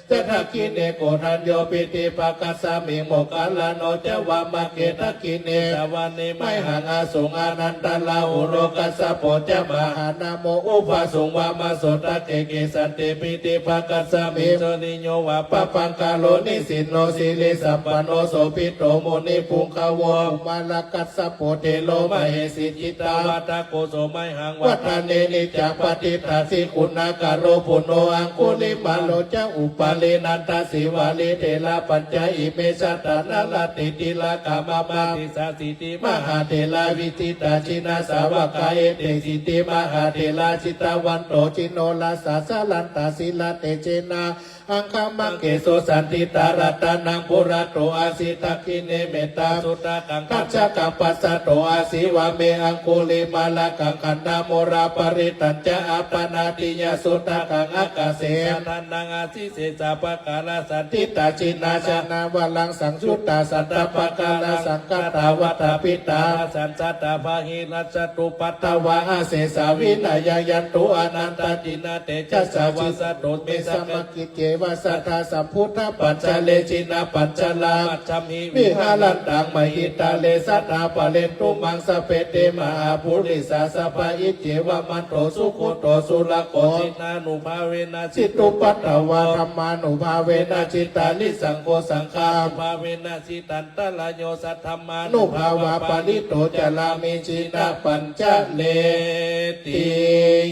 ca dakkhiṇe koṇḍañño piṭṭhibhāgasmiṃ moggallāno ca vāmake. Dakkhiṇe savane mayhaṃ āsuṃ ānandarāhulo kassapo ca mahānāmo ubhāsuṃ vāmasotake. Kesante piṭṭhibhāgasmiṃ suriyo va pabhaṅkaro nisinno sirisampanno sobhito munipuṅgavo. Kumārakassapo thero mahesī cittavādako so mayhaṃ vadane niccaṃ patiṭṭhāsi guṇākaro. Puṇṇo aṅgulimālo ca upālī nandasīvalī therā pañca ime jātā nalāṭe tilakā mama. Disāsīti mahātherā vijitā jinasāvakā etesīti mahātherā jitavanto jinorasā jalantā sīlatejena aṅgamaṅgesu saṇṭhitā. Ratanaṃ purato āsi dakkhiṇe mettasuttakaṃ, dhajaggaṃ pacchato āsi vāme aṅgulimālakaṃ. Khandhamoraparittañca āṭānāṭiyasuttakaṃ, ākāse chadanaṃ āsi sesā pākārasaṇṭhitā. Jinā janavaraṃ saṃyuttā sattappākārasaṅkhattā, vātapittādisañjātā bāhirajjhattupaddavā, asesā vinayaṃ yantu anantajinatejasā. Vasato me sakicceva sadā sambuddhapañjare. Jinapañjaramajjhamhi viharantaṃ mahītale, sadā pālentu maṃ sabbe te mahāpurisāsabhā. Iccevamanto sugutto surakkho, jinānubhāvena jitupaddavo, dhammānubhāvena jitārisaṅgho, saṅghānubhāvena jitantarāyo, saddhammānubhāvapālito carāmi jinapañjareti.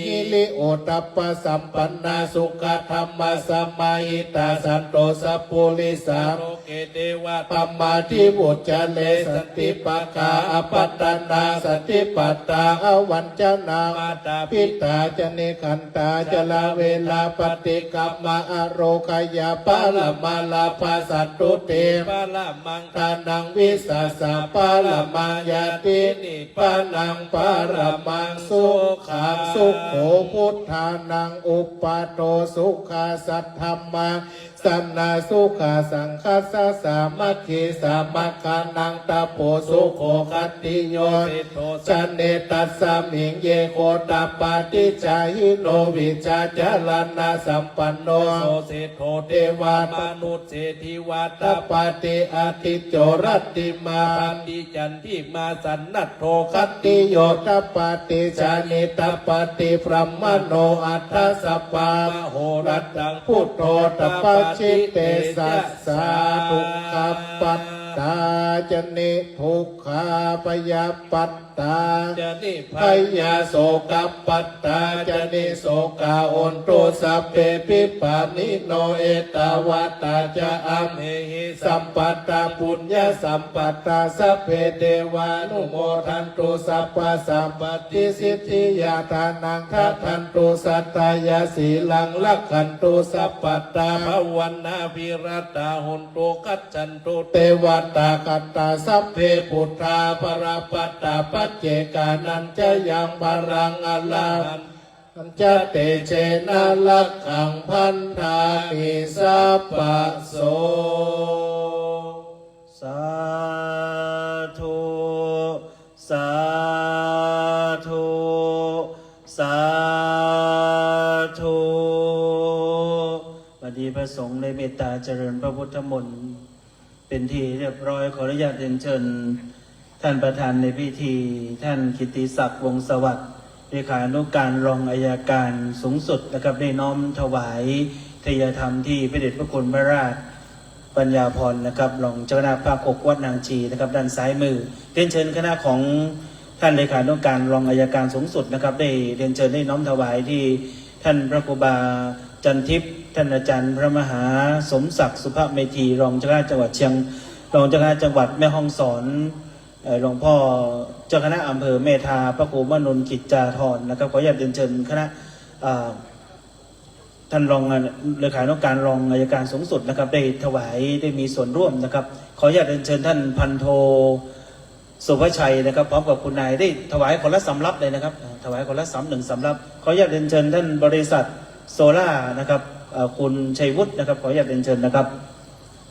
Hiriottappasampannā sukkadhammasamāhitā, santo sappurisā loke devatamādi vuccare. Santi pakkhā apattanā santi pattā avañcanā, mātā pitā ca nikkhantā ca averā paṭikkama, ārogyaparamā lābhā santuṭṭhi paramaṃ dhanaṃ, vissāsaparamā ñāti nibbānaṃ paramaṃ sukhaṃ. Sukho buddhānaṃ uppādo sukhā saddhammā sanā sukhā saṅghassa sāmaggī, samaggānaṃ tapo sukho. Khattiyo seṭṭho janetasmiṃ ye gottapaṭicchahino, vijjācaraṇasampanno so seṭṭho devamanu sse divatapati adicco rattimā paṭicchadīmā sannadho. Khattiyo tapati janitapati brāhmaṇo atha sabbamahorattaṃ buddho tapati tejasā. Dukkhappattā ca niddukkhā bhayappat tā ca nibbhayā sokappattā ca nissokā hontu sabbepi pāṇino. Ettāvatā ca amhehi sambhataṃ puññasampadaṃ sabbe devānumodantu sabbasampattisiddhiyā. Dānaṃ dadantu saddhāya sīlaṃ rakkhantu sabbadā bhāvanābhiratā hontu gacchan tu devatāgatā. Sabbe buddhā balappattā paccekānañca yaṃ balaṃ arahantañca tejena rakkhaṃ bandhāmi sabbaso. Sādhu, sādhu, sādhu. วันนี้พระสงฆ์ได้เมตตาเจริญพระพุทธมนต์ เป็นที่เรียบร้อย ขออนุญาตเรียนเชิญท่านประธานในพิธี ท่านกิตติศักดิ์ วงศ์สวัสดิ์ เลขานุการรองอัยการสูงสุดนะครับ ได้น้อมถวายทายธรรมที่พระเดชพระคุณพระราชปัญญาภรณ์นะครับ รองเจ้าคณะภาคหกวัดนางชีนะครับ ด้านซ้ายมือ เรียนเชิญคณะของท่านเลขานุการรองอัยการสูงสุดนะครับ ได้เรียนเชิญได้น้อมถวายที่ท่านพระครูบาจันทิพย์ ท่านอาจารย์พระมหาสมศักดิ์ สุภเมธี รองเจ้าคณะจังหวัดเชียง รองเจ้าคณะจังหวัดแม่ฮ่องสอน เอ่อ หลวงพ่อเจ้าคณะอำเภอแม่ทา พระครูมนุนกิจจาธรนะครับ ขออนุญาตเรียนเชิญคณะ เอ่อ ท่านรองเลขานุการรองอัยการสูงสุดนะครับ ได้ถวาย ได้มีส่วนร่วมนะครับ ขออนุญาตเรียนเชิญท่านพันโท สุภชัยนะครับ พร้อมกับคุณนาย ได้ถวายคนละสำรับเลยนะครับ อ่า ถวายคนละสำ หนึ่งสำรับ ขออนุญาตเรียนเชิญท่านบริษัทโซล่านะครับ เอ่อ คุณชัยวุฒินะครับ ขออนุญาตเรียนเชิญนะครับ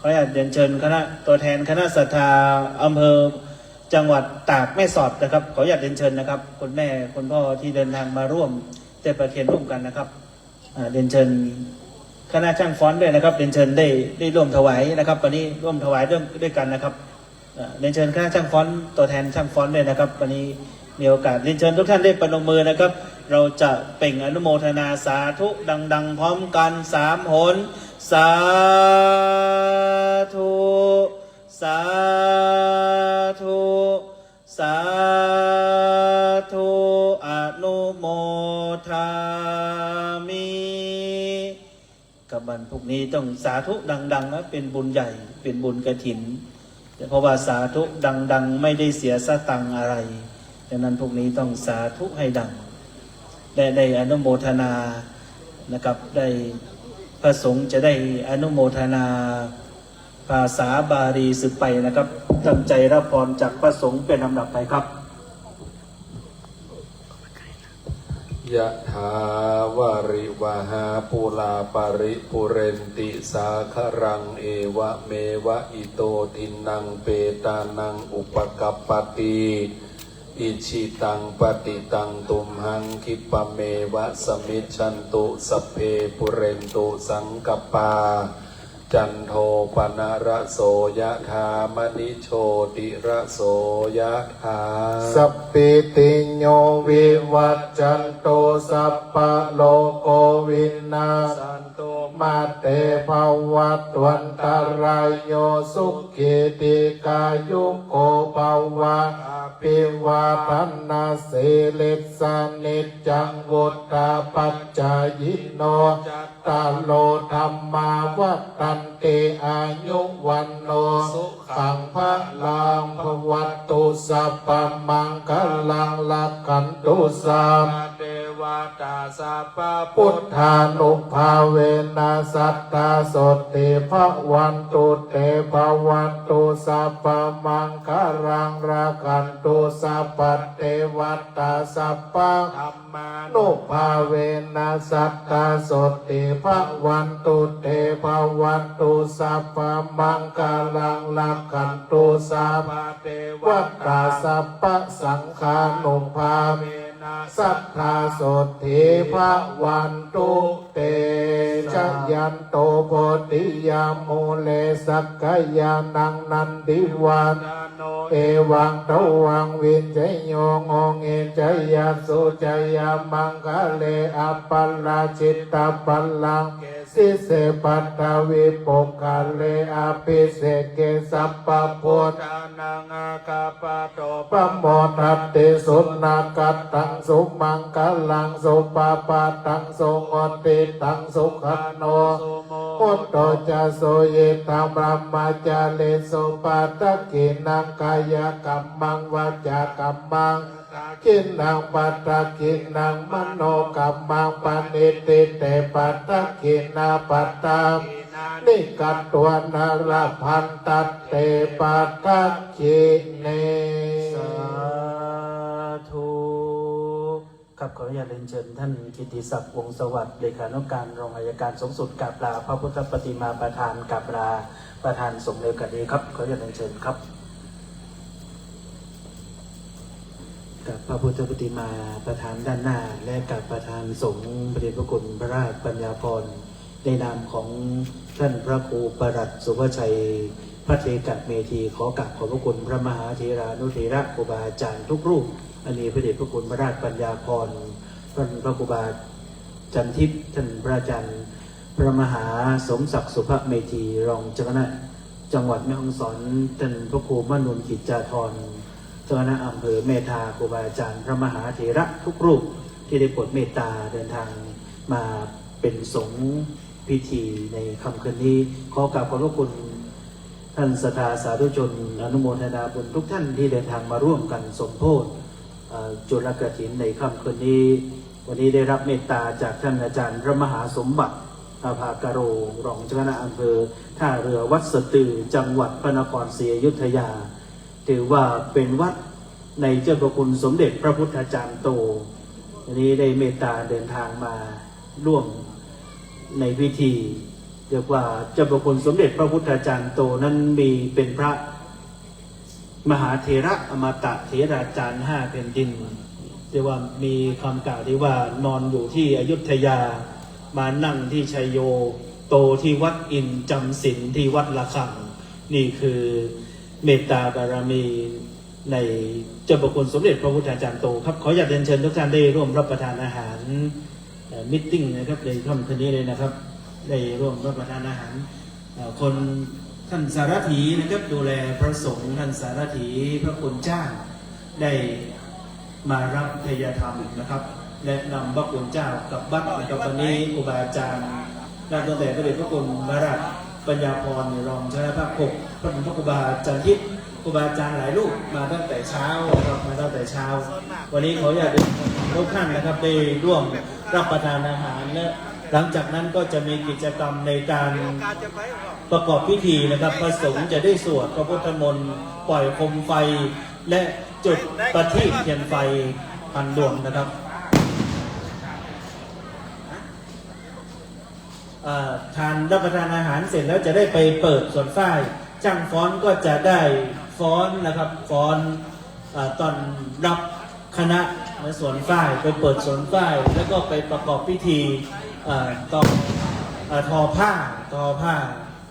ขออนุญาตเรียนเชิญคณะ ตัวแทนคณะศรัทธาอำเภอ จังหวัดตาก แม่สอดนะครับ ขออนุญาตเรียนเชิญนะครับ คุณแม่คุณพ่อที่เดินทางมาร่วมเทศน์ประเคนร่วมกันนะครับ อ่า เรียนเชิญคณะช่างฟ้อนต์ด้วยนะครับ เรียนเชิญได้ ได้ร่วมถวายนะครับ วันนี้ร่วมถวายด้วย ด้วยกันนะครับ อ่า เรียนเชิญคณะช่างฟ้อนต์ ตัวแทนช่างฟ้อนต์ด้วยนะครับ วันนี้มีโอกาส เรียนเชิญทุกท่านได้ประนมมือนะครับ เราจะเปล่งอนุโมทนาสาธุดังๆ พร้อมกันสามหน สาธุ สาธุ สาธุ อนุโมทามิ กับวันพรุ่งนี้ต้องสาธุดังๆ นะ เป็นบุญใหญ่ เป็นบุญกฐิน เพราะว่าสาธุดังๆ ไม่ได้เสียสตังค์อะไร ดังนั้นพรุ่งนี้ต้องสาธุให้ดัง และได้อนุโมทนานะครับ ได้ พระสงฆ์จะได้อนุโมทนาภาษาบาลีสืบไปนะครับ ตั้งใจรับพรจากพระสงฆ์เป็นลำดับไปครับ Yathā vārivahā pūrā paripūrenti sāgaraṃ, evameva ito dinnaṃ petānaṃ upakappati. Icchitaṃ patthitaṃ tumhaṃ khippameva samijjhatu, sabbe pūrentu saṅkappā, cando paṇṇaraso yathā, maṇi jotiraso yathā. Sabbītiyo vivajjantu, sabbarogo vinassatu, mā te bhavatvantarāyo, sukhī dīghāyuko bhava. Abhivādanasīlissa niccaṃ vuḍḍhāpacāyino, cattāro dhammā vaḍḍhanti, āyu vaṇṇo sukhaṃ balaṃ. Bhavatu sabbamaṅgalaṃ, rakkhantu sabbadevatā, sabbabuddhānubhāvena sadā sotthī bhavantu te. Bhavatu sabbamaṅgalaṃ, rakkhantu sabbadevatā, sabbadhammānubhāvena sadā sotthī bhavantu te. Bhavatu sabbamaṅgalaṃ, rakkhantu sabbadevatā, sabbasaṅghānubhāvena sadā sotthī bhavantu te. Jayanto bodhiyā mūle, sakyānaṃ nandivaḍḍhano, evaṃ tvaṃ vijayo hohi, jayassu jayamaṅgale, aparājitapallaṅke, sīse paṭhavipokkhare, abhiseke sabbabuddhānaṃ, aggappatto pamodati. Sunakkhattaṃ sumaṅgalaṃ, supabhātaṃ suhuṭṭhitaṃ, sukhaṇo sumuhutto ca, suyiṭṭhaṃ brahmacārisu, padakkhiṇaṃ kāyakammaṃ, vācākammaṃ padakkhiṇaṃ, padakkhiṇaṃ manokammaṃ, paṇidhī te padakkhiṇā, padakkhiṇāni katvāna, labhantatthe padakkhiṇe. Sādhu. ครับ ขออนุญาตเรียนเชิญท่านกิตติศักดิ์ วงศ์สวัสดิ์ เลขานุการรองอัยการสูงสุด กราบลาพระพุทธปฏิมาประธาน กราบลาประธานสงฆ์ในโอกาสนี้ครับ ขออนุญาตเรียนเชิญครับ กับพระพุทธปฏิมาประธานด้านหน้า และกับประธานสงฆ์พระเดชพระคุณพระราชปัญญาภรณ์ ในนามของท่านพระครูประหลัดสุภชัย พระเถระเมธี ขอกราบขอบพระคุณพระมหาเถรานุเถระครูบาอาจารย์ทุกรูป อันนี้พระเดชพระคุณพระราชปัญญาภรณ์ ท่านพระครูบาจันทิพย์ ท่านพระอาจารย์ พระมหาสมศักดิ์สุภเมธี รองเจ้าคณะจังหวัดแม่ฮ่องสอน ท่านพระครูมนุนกิจจาธร เจ้าคณะอำเภอแม่ทา ครูบาอาจารย์ พระมหาเถระทุกรูปที่ได้โปรดเมตตาเดินทางมาเป็นสงฆ์พิธีในค่ำคืนนี้ ขอกราบขอบพระคุณท่านศรัทธาสาธุชน อนุโมทนาบุญทุกท่านที่เดินทางมาร่วมกันสมโภช เอ่อ จุลกฐินในค่ำคืนนี้ วันนี้ได้รับเมตตาจากท่านอาจารย์พระมหาสมบัติ อาภากโร รองเจ้าคณะอำเภอท่าเรือวัดสะตือ จังหวัดพระนครศรีอยุธยา ถือว่าเป็นวัดในเจ้าพระคุณสมเด็จพระพุทธาจารย์โต วันนี้ได้เมตตาเดินทางมาร่วมในพิธี เรียกว่าเจ้าพระคุณสมเด็จพระพุทธาจารย์โตนั้นมีเป็นพระ มหาเถระอมตะเถราจารย์ห้าแผ่นดิน เรียกว่ามีคำกล่าวที่ว่านอนอยู่ที่อยุธยา มานั่งที่ชัยโย โตที่วัดอินทร์ จำศีลที่วัดระฆัง นี่คือเมตตาบารมีในเจ้าพระคุณสมเด็จพระพุทธาจารย์โตครับ ขออนุญาตเรียนเชิญทุกท่านได้ร่วมรับประทานอาหาร เอ่อ มีตติ้งนะครับ ในค่ำคืนนี้เลยนะครับ ได้ร่วมรับประทานอาหาร เอ่อ คนท่านสารถีนะครับ ดูแลพระสงฆ์ ท่านสารถี พระคุณเจ้า ได้มารับไทยธรรมนะครับ และนำพระคุณเจ้ากลับวัดนะครับ วันนี้ครูบาอาจารย์ นับตั้งแต่พระเดชพระคุณพระราชปัญญาภรณ์ รองเจ้าคณะภาคหก พระคุณพระครูบาจันทิพย์ ครูบาอาจารย์หลายรูปมาตั้งแต่เช้านะครับ มาตั้งแต่เช้า วันนี้ขออนุญาตทุกท่านนะครับ ได้ร่วมรับประทานอาหารและ หลังจากนั้นก็จะมีกิจกรรมในการประกอบพิธีนะครับ พระสงฆ์จะได้สวดพระพุทธมนต์ ปล่อยโคมไฟ และจุดประทีปเทียนไฟพันดวงนะครับ อ่า ทานรับประทานอาหารเสร็จแล้วจะได้ไปเปิดสวนฝ้าย ช่างฟ้อนก็จะได้ฟ้อนนะครับ ฟ้อน อ่า ต้อนรับคณะในสวนฝ้าย ไปเปิดสวนฝ้าย แล้วก็ไปประกอบพิธี อ่า ต่อ อ่า ทอผ้า ทอผ้า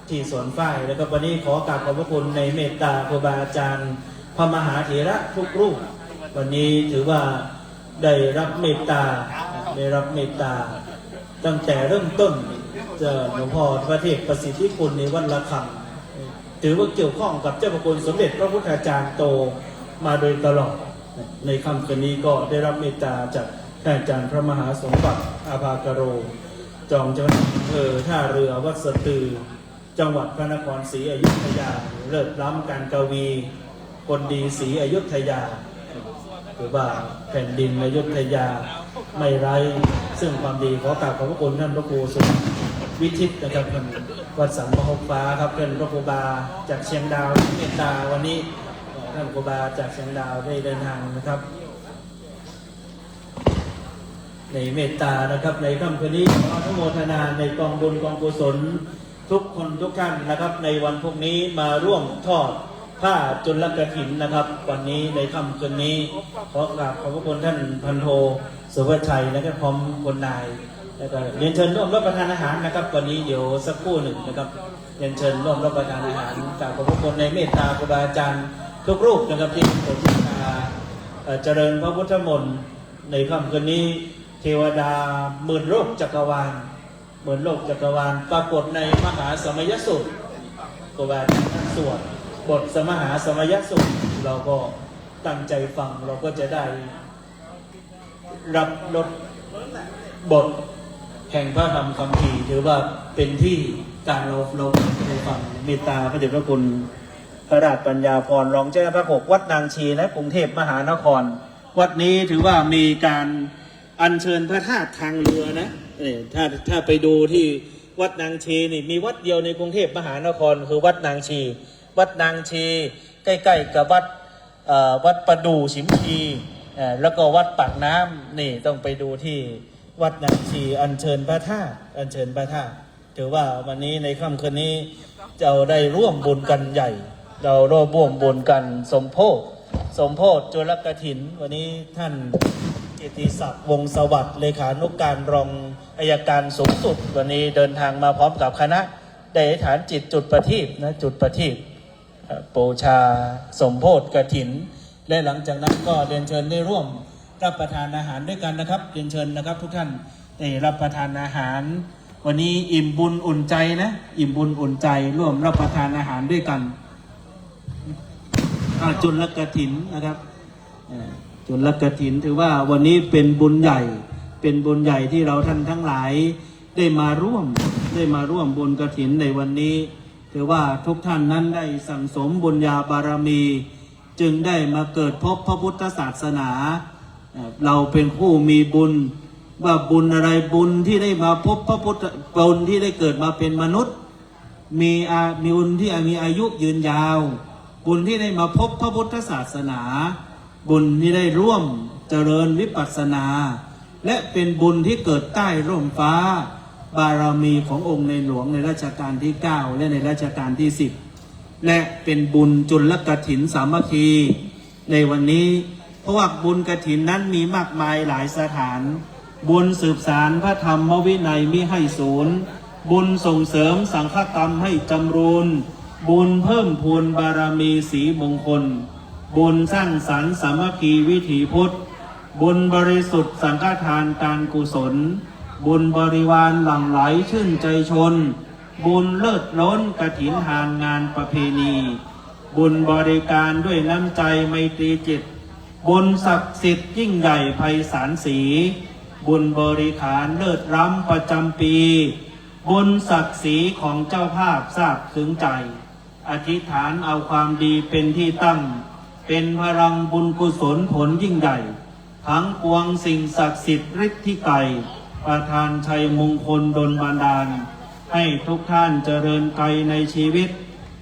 ที่สวนฝ้าย แล้วก็วันนี้ขอกราบขอบพระคุณในเมตตาครูบาอาจารย์พระมหาเถระทุกรูป วันนี้ถือว่าได้รับเมตตา ได้รับเมตตา ตั้งแต่เริ่มต้น เจ้าหลวงพ่อพระเทพประสิทธิคุณในวัดระฆัง ถือว่าเกี่ยวข้องกับเจ้าพระคุณสมเด็จพระพุทธาจารย์โตมาโดยตลอด ในค่ำคืนนี้ก็ได้รับเมตตาจากท่านอาจารย์พระมหาสมบัติ อาภากโร รองเจ้าคณะอำเภอท่าเรือวัดสะตือ จังหวัดพระนครศรีอยุธยา เลิศล้ำการกวี คนดีศรีอยุธยา ถือว่าแผ่นดินอยุธยาไม่ไร้ซึ่งความดี ขอกราบขอบพระคุณท่านพระครูสุวิทิตนะครับ ท่านวัดสันมหกฟ้าครับ ท่านพระครูบาจากเชียงดาวเมตตา วันนี้ท่านครูบาจากเชียงดาวได้เดินทางนะครับ ในเมตตานะครับ ในค่ำคืนนี้ขออนุโมทนาในกองบุญกองกุศล ทุกคนทุกท่านนะครับ ในวันพรุ่งนี้มาร่วมทอดผ้าจุลกฐินนะครับ วันนี้ในค่ำคืนนี้ขอกราบขอบพระคุณท่านพันโทสุภชัย และก็พร้อมคุณนาย แล้วก็เรียนเชิญร่วมรับประทานอาหารนะครับ วันนี้เดี๋ยวสักครู่หนึ่งนะครับ เรียนเชิญร่วมรับประทานอาหารกราบขอบพระคุณในเมตตาครูบาอาจารย์ทุกรูปนะครับ ที่โปรดเมตตา เอ่อ เจริญพระพุทธมนต์ในค่ำคืนนี้ เทวดาหมื่นโลกจักรวาล หมื่นโลกจักรวาล ปรากฏในมหาสมัยสูตร ครูบาอาจารย์ท่านสวดบทสมหาสมัยสูตร เราก็ตั้งใจฟัง เราก็จะได้รับรสบทแห่งพระธรรมคัมภีร์ ถือว่าเป็นที่การเรา เราได้ฟังเมตตาพระเดชพระคุณ พระราชปัญญาภรณ์ รองเจ้าคณะภาคหก วัดนางชีนะ กรุงเทพมหานคร วัดนี้ถือว่ามีการอัญเชิญพระธาตุทางเรือนะ เอ่อ ถ้า ถ้าไปดูที่วัดนางชีนี่ มีวัดเดียวในกรุงเทพมหานคร คือวัดนางชี วัดนางชี ใกล้ๆกับวัด เอ่อ วัดประดู่ฉิมพี เอ่อ แล้วก็วัดปากน้ำ นี่ต้องไปดูที่วัดนางชี อัญเชิญพระธาตุ อัญเชิญพระธาตุ ถือว่าวันนี้ในค่ำคืนนี้เราได้ร่วมบุญกันใหญ่ เราร่วมบุญกันสมโภช สมโภชจุลกฐิน วันนี้ท่านเกียรติศักดิ์ วงศ์สวัสดิ์ เลขานุการรองอัยการสูงสุด วันนี้เดินทางมาพร้อมกับคณะ ได้อธิษฐานจิตจุดประทีปนะ จุดประทีป เอ่อ บูชาสมโภชกฐิน และหลังจากนั้นก็เรียนเชิญได้ร่วมรับประทานอาหารด้วยกันนะครับ เรียนเชิญนะครับ ทุกท่านได้รับประทานอาหาร วันนี้อิ่มบุญอุ่นใจนะ อิ่มบุญอุ่นใจ ร่วมรับประทานอาหารด้วยกัน อ่า จุลกฐินนะครับ เอ่อ จุลกฐิน ถือว่าวันนี้เป็นบุญใหญ่ เป็นบุญใหญ่ที่เราท่านทั้งหลายได้มาร่วม ได้มาร่วมบุญกฐินในวันนี้ ถือว่าทุกท่านนั้นได้สั่งสมบุญญาบารมี จึงได้มาเกิดพบพระพุทธศาสนา เอ่อ เราเป็นผู้มีบุญ ว่าบุญอะไร บุญที่ได้มาพบพระพุทธ บุญที่ได้เกิดมาเป็นมนุษย์ มีอา มีบุญที่มีอายุยืนยาว บุญที่ได้มาพบพระพุทธศาสนา บุญที่ได้ร่วมเจริญวิปัสสนา และเป็นบุญที่เกิดใต้ร่มฟ้า บารมีขององค์ในหลวงในรัชกาลที่เก้า และในรัชกาลที่สิบ และเป็นบุญจุลกฐินสามัคคี ในวันนี้ เพราะว่าบุญกฐินนั้นมีมากมายหลายสถาน บุญสืบสานพระธรรมวินัยมิให้สูญ บุญส่งเสริมสังฆกรรมให้จำรูน บุญเพิ่มพูนบารมีสีมงคล บุญสร้างสรรค์สามัคคีวิถีพุทธ บุญบริสุทธิ์สังฆทานการกุศล บุญบริวารหลั่งไหลชื่นใจชน บุญเลิศล้นกฐินทานงานประเพณี บุญบริการด้วยน้ำใจไมตรีจิต บุญศักดิ์สิทธิ์ยิ่งใหญ่ไพศาลศรี บุญบริขารเลิศล้ำประจำปี บุญศักดิ์ศรีของเจ้าภาพซาบซึ้งใจ อธิษฐานเอาความดีเป็นที่ตั้ง เป็นพลังบุญกุศลผลยิ่งใหญ่ ทั้งปวงสิ่งศักดิ์สิทธิ์ฤทธิไกร ประทานชัยมงคลดลบันดาล ให้ทุกท่านเจริญไกลในชีวิต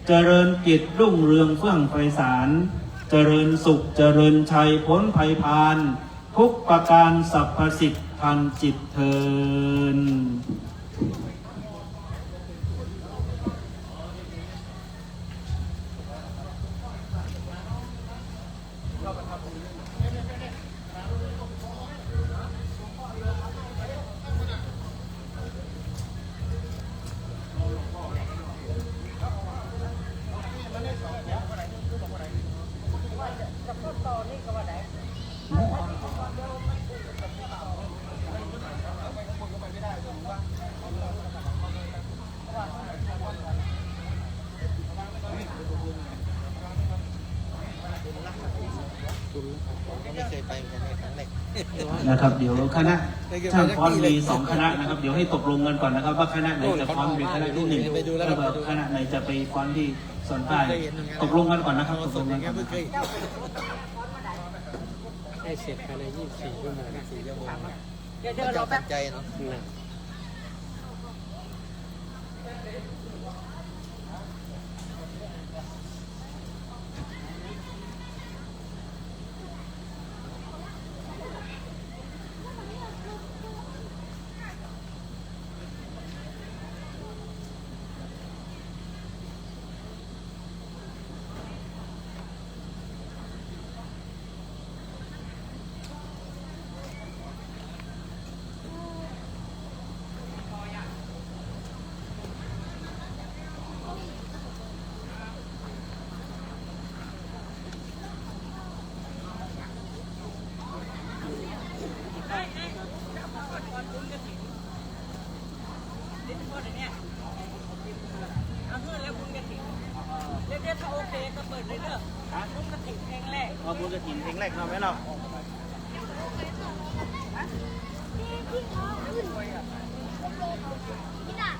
เจริญกิจรุ่งเรืองเฟื่องไพศาล เจริญสุขเจริญชัยพ้นภัยพาน ทุกประการสรรพสิ่งทางจิตเทอญ ไม่เคยไปเหมือนกันเนี่ย ครั้งแรก นะครับ เดี๋ยวคณะช่างฟ้อนมีสองคณะนะครับ เดี๋ยวให้ตกลงกันก่อนนะครับ ว่าคณะไหนจะฟ้อนเป็นคณะที่หนึ่ง แล้วก็คณะไหนจะไปฟ้อนที่ส่วนใต้ ตกลงกันก่อนนะครับ ตกลงกันก่อนนะครับ ให้เสร็จภายในยี่สิบสี่ชั่วโมง เดี๋ยวเดี๋ยวรอแป๊บ ตั้งใจเนาะ นะ เอาเงินแล้วบุญกฐิน เดี๋ยวๆ ถ้าโอเคก็เปิดเลยเด้อ ฮะ บุญกฐินเพลงแรก อ๋อ บุญกฐินเพลงแรกเนาะ แม่เนาะ ฮะ นี่ด่า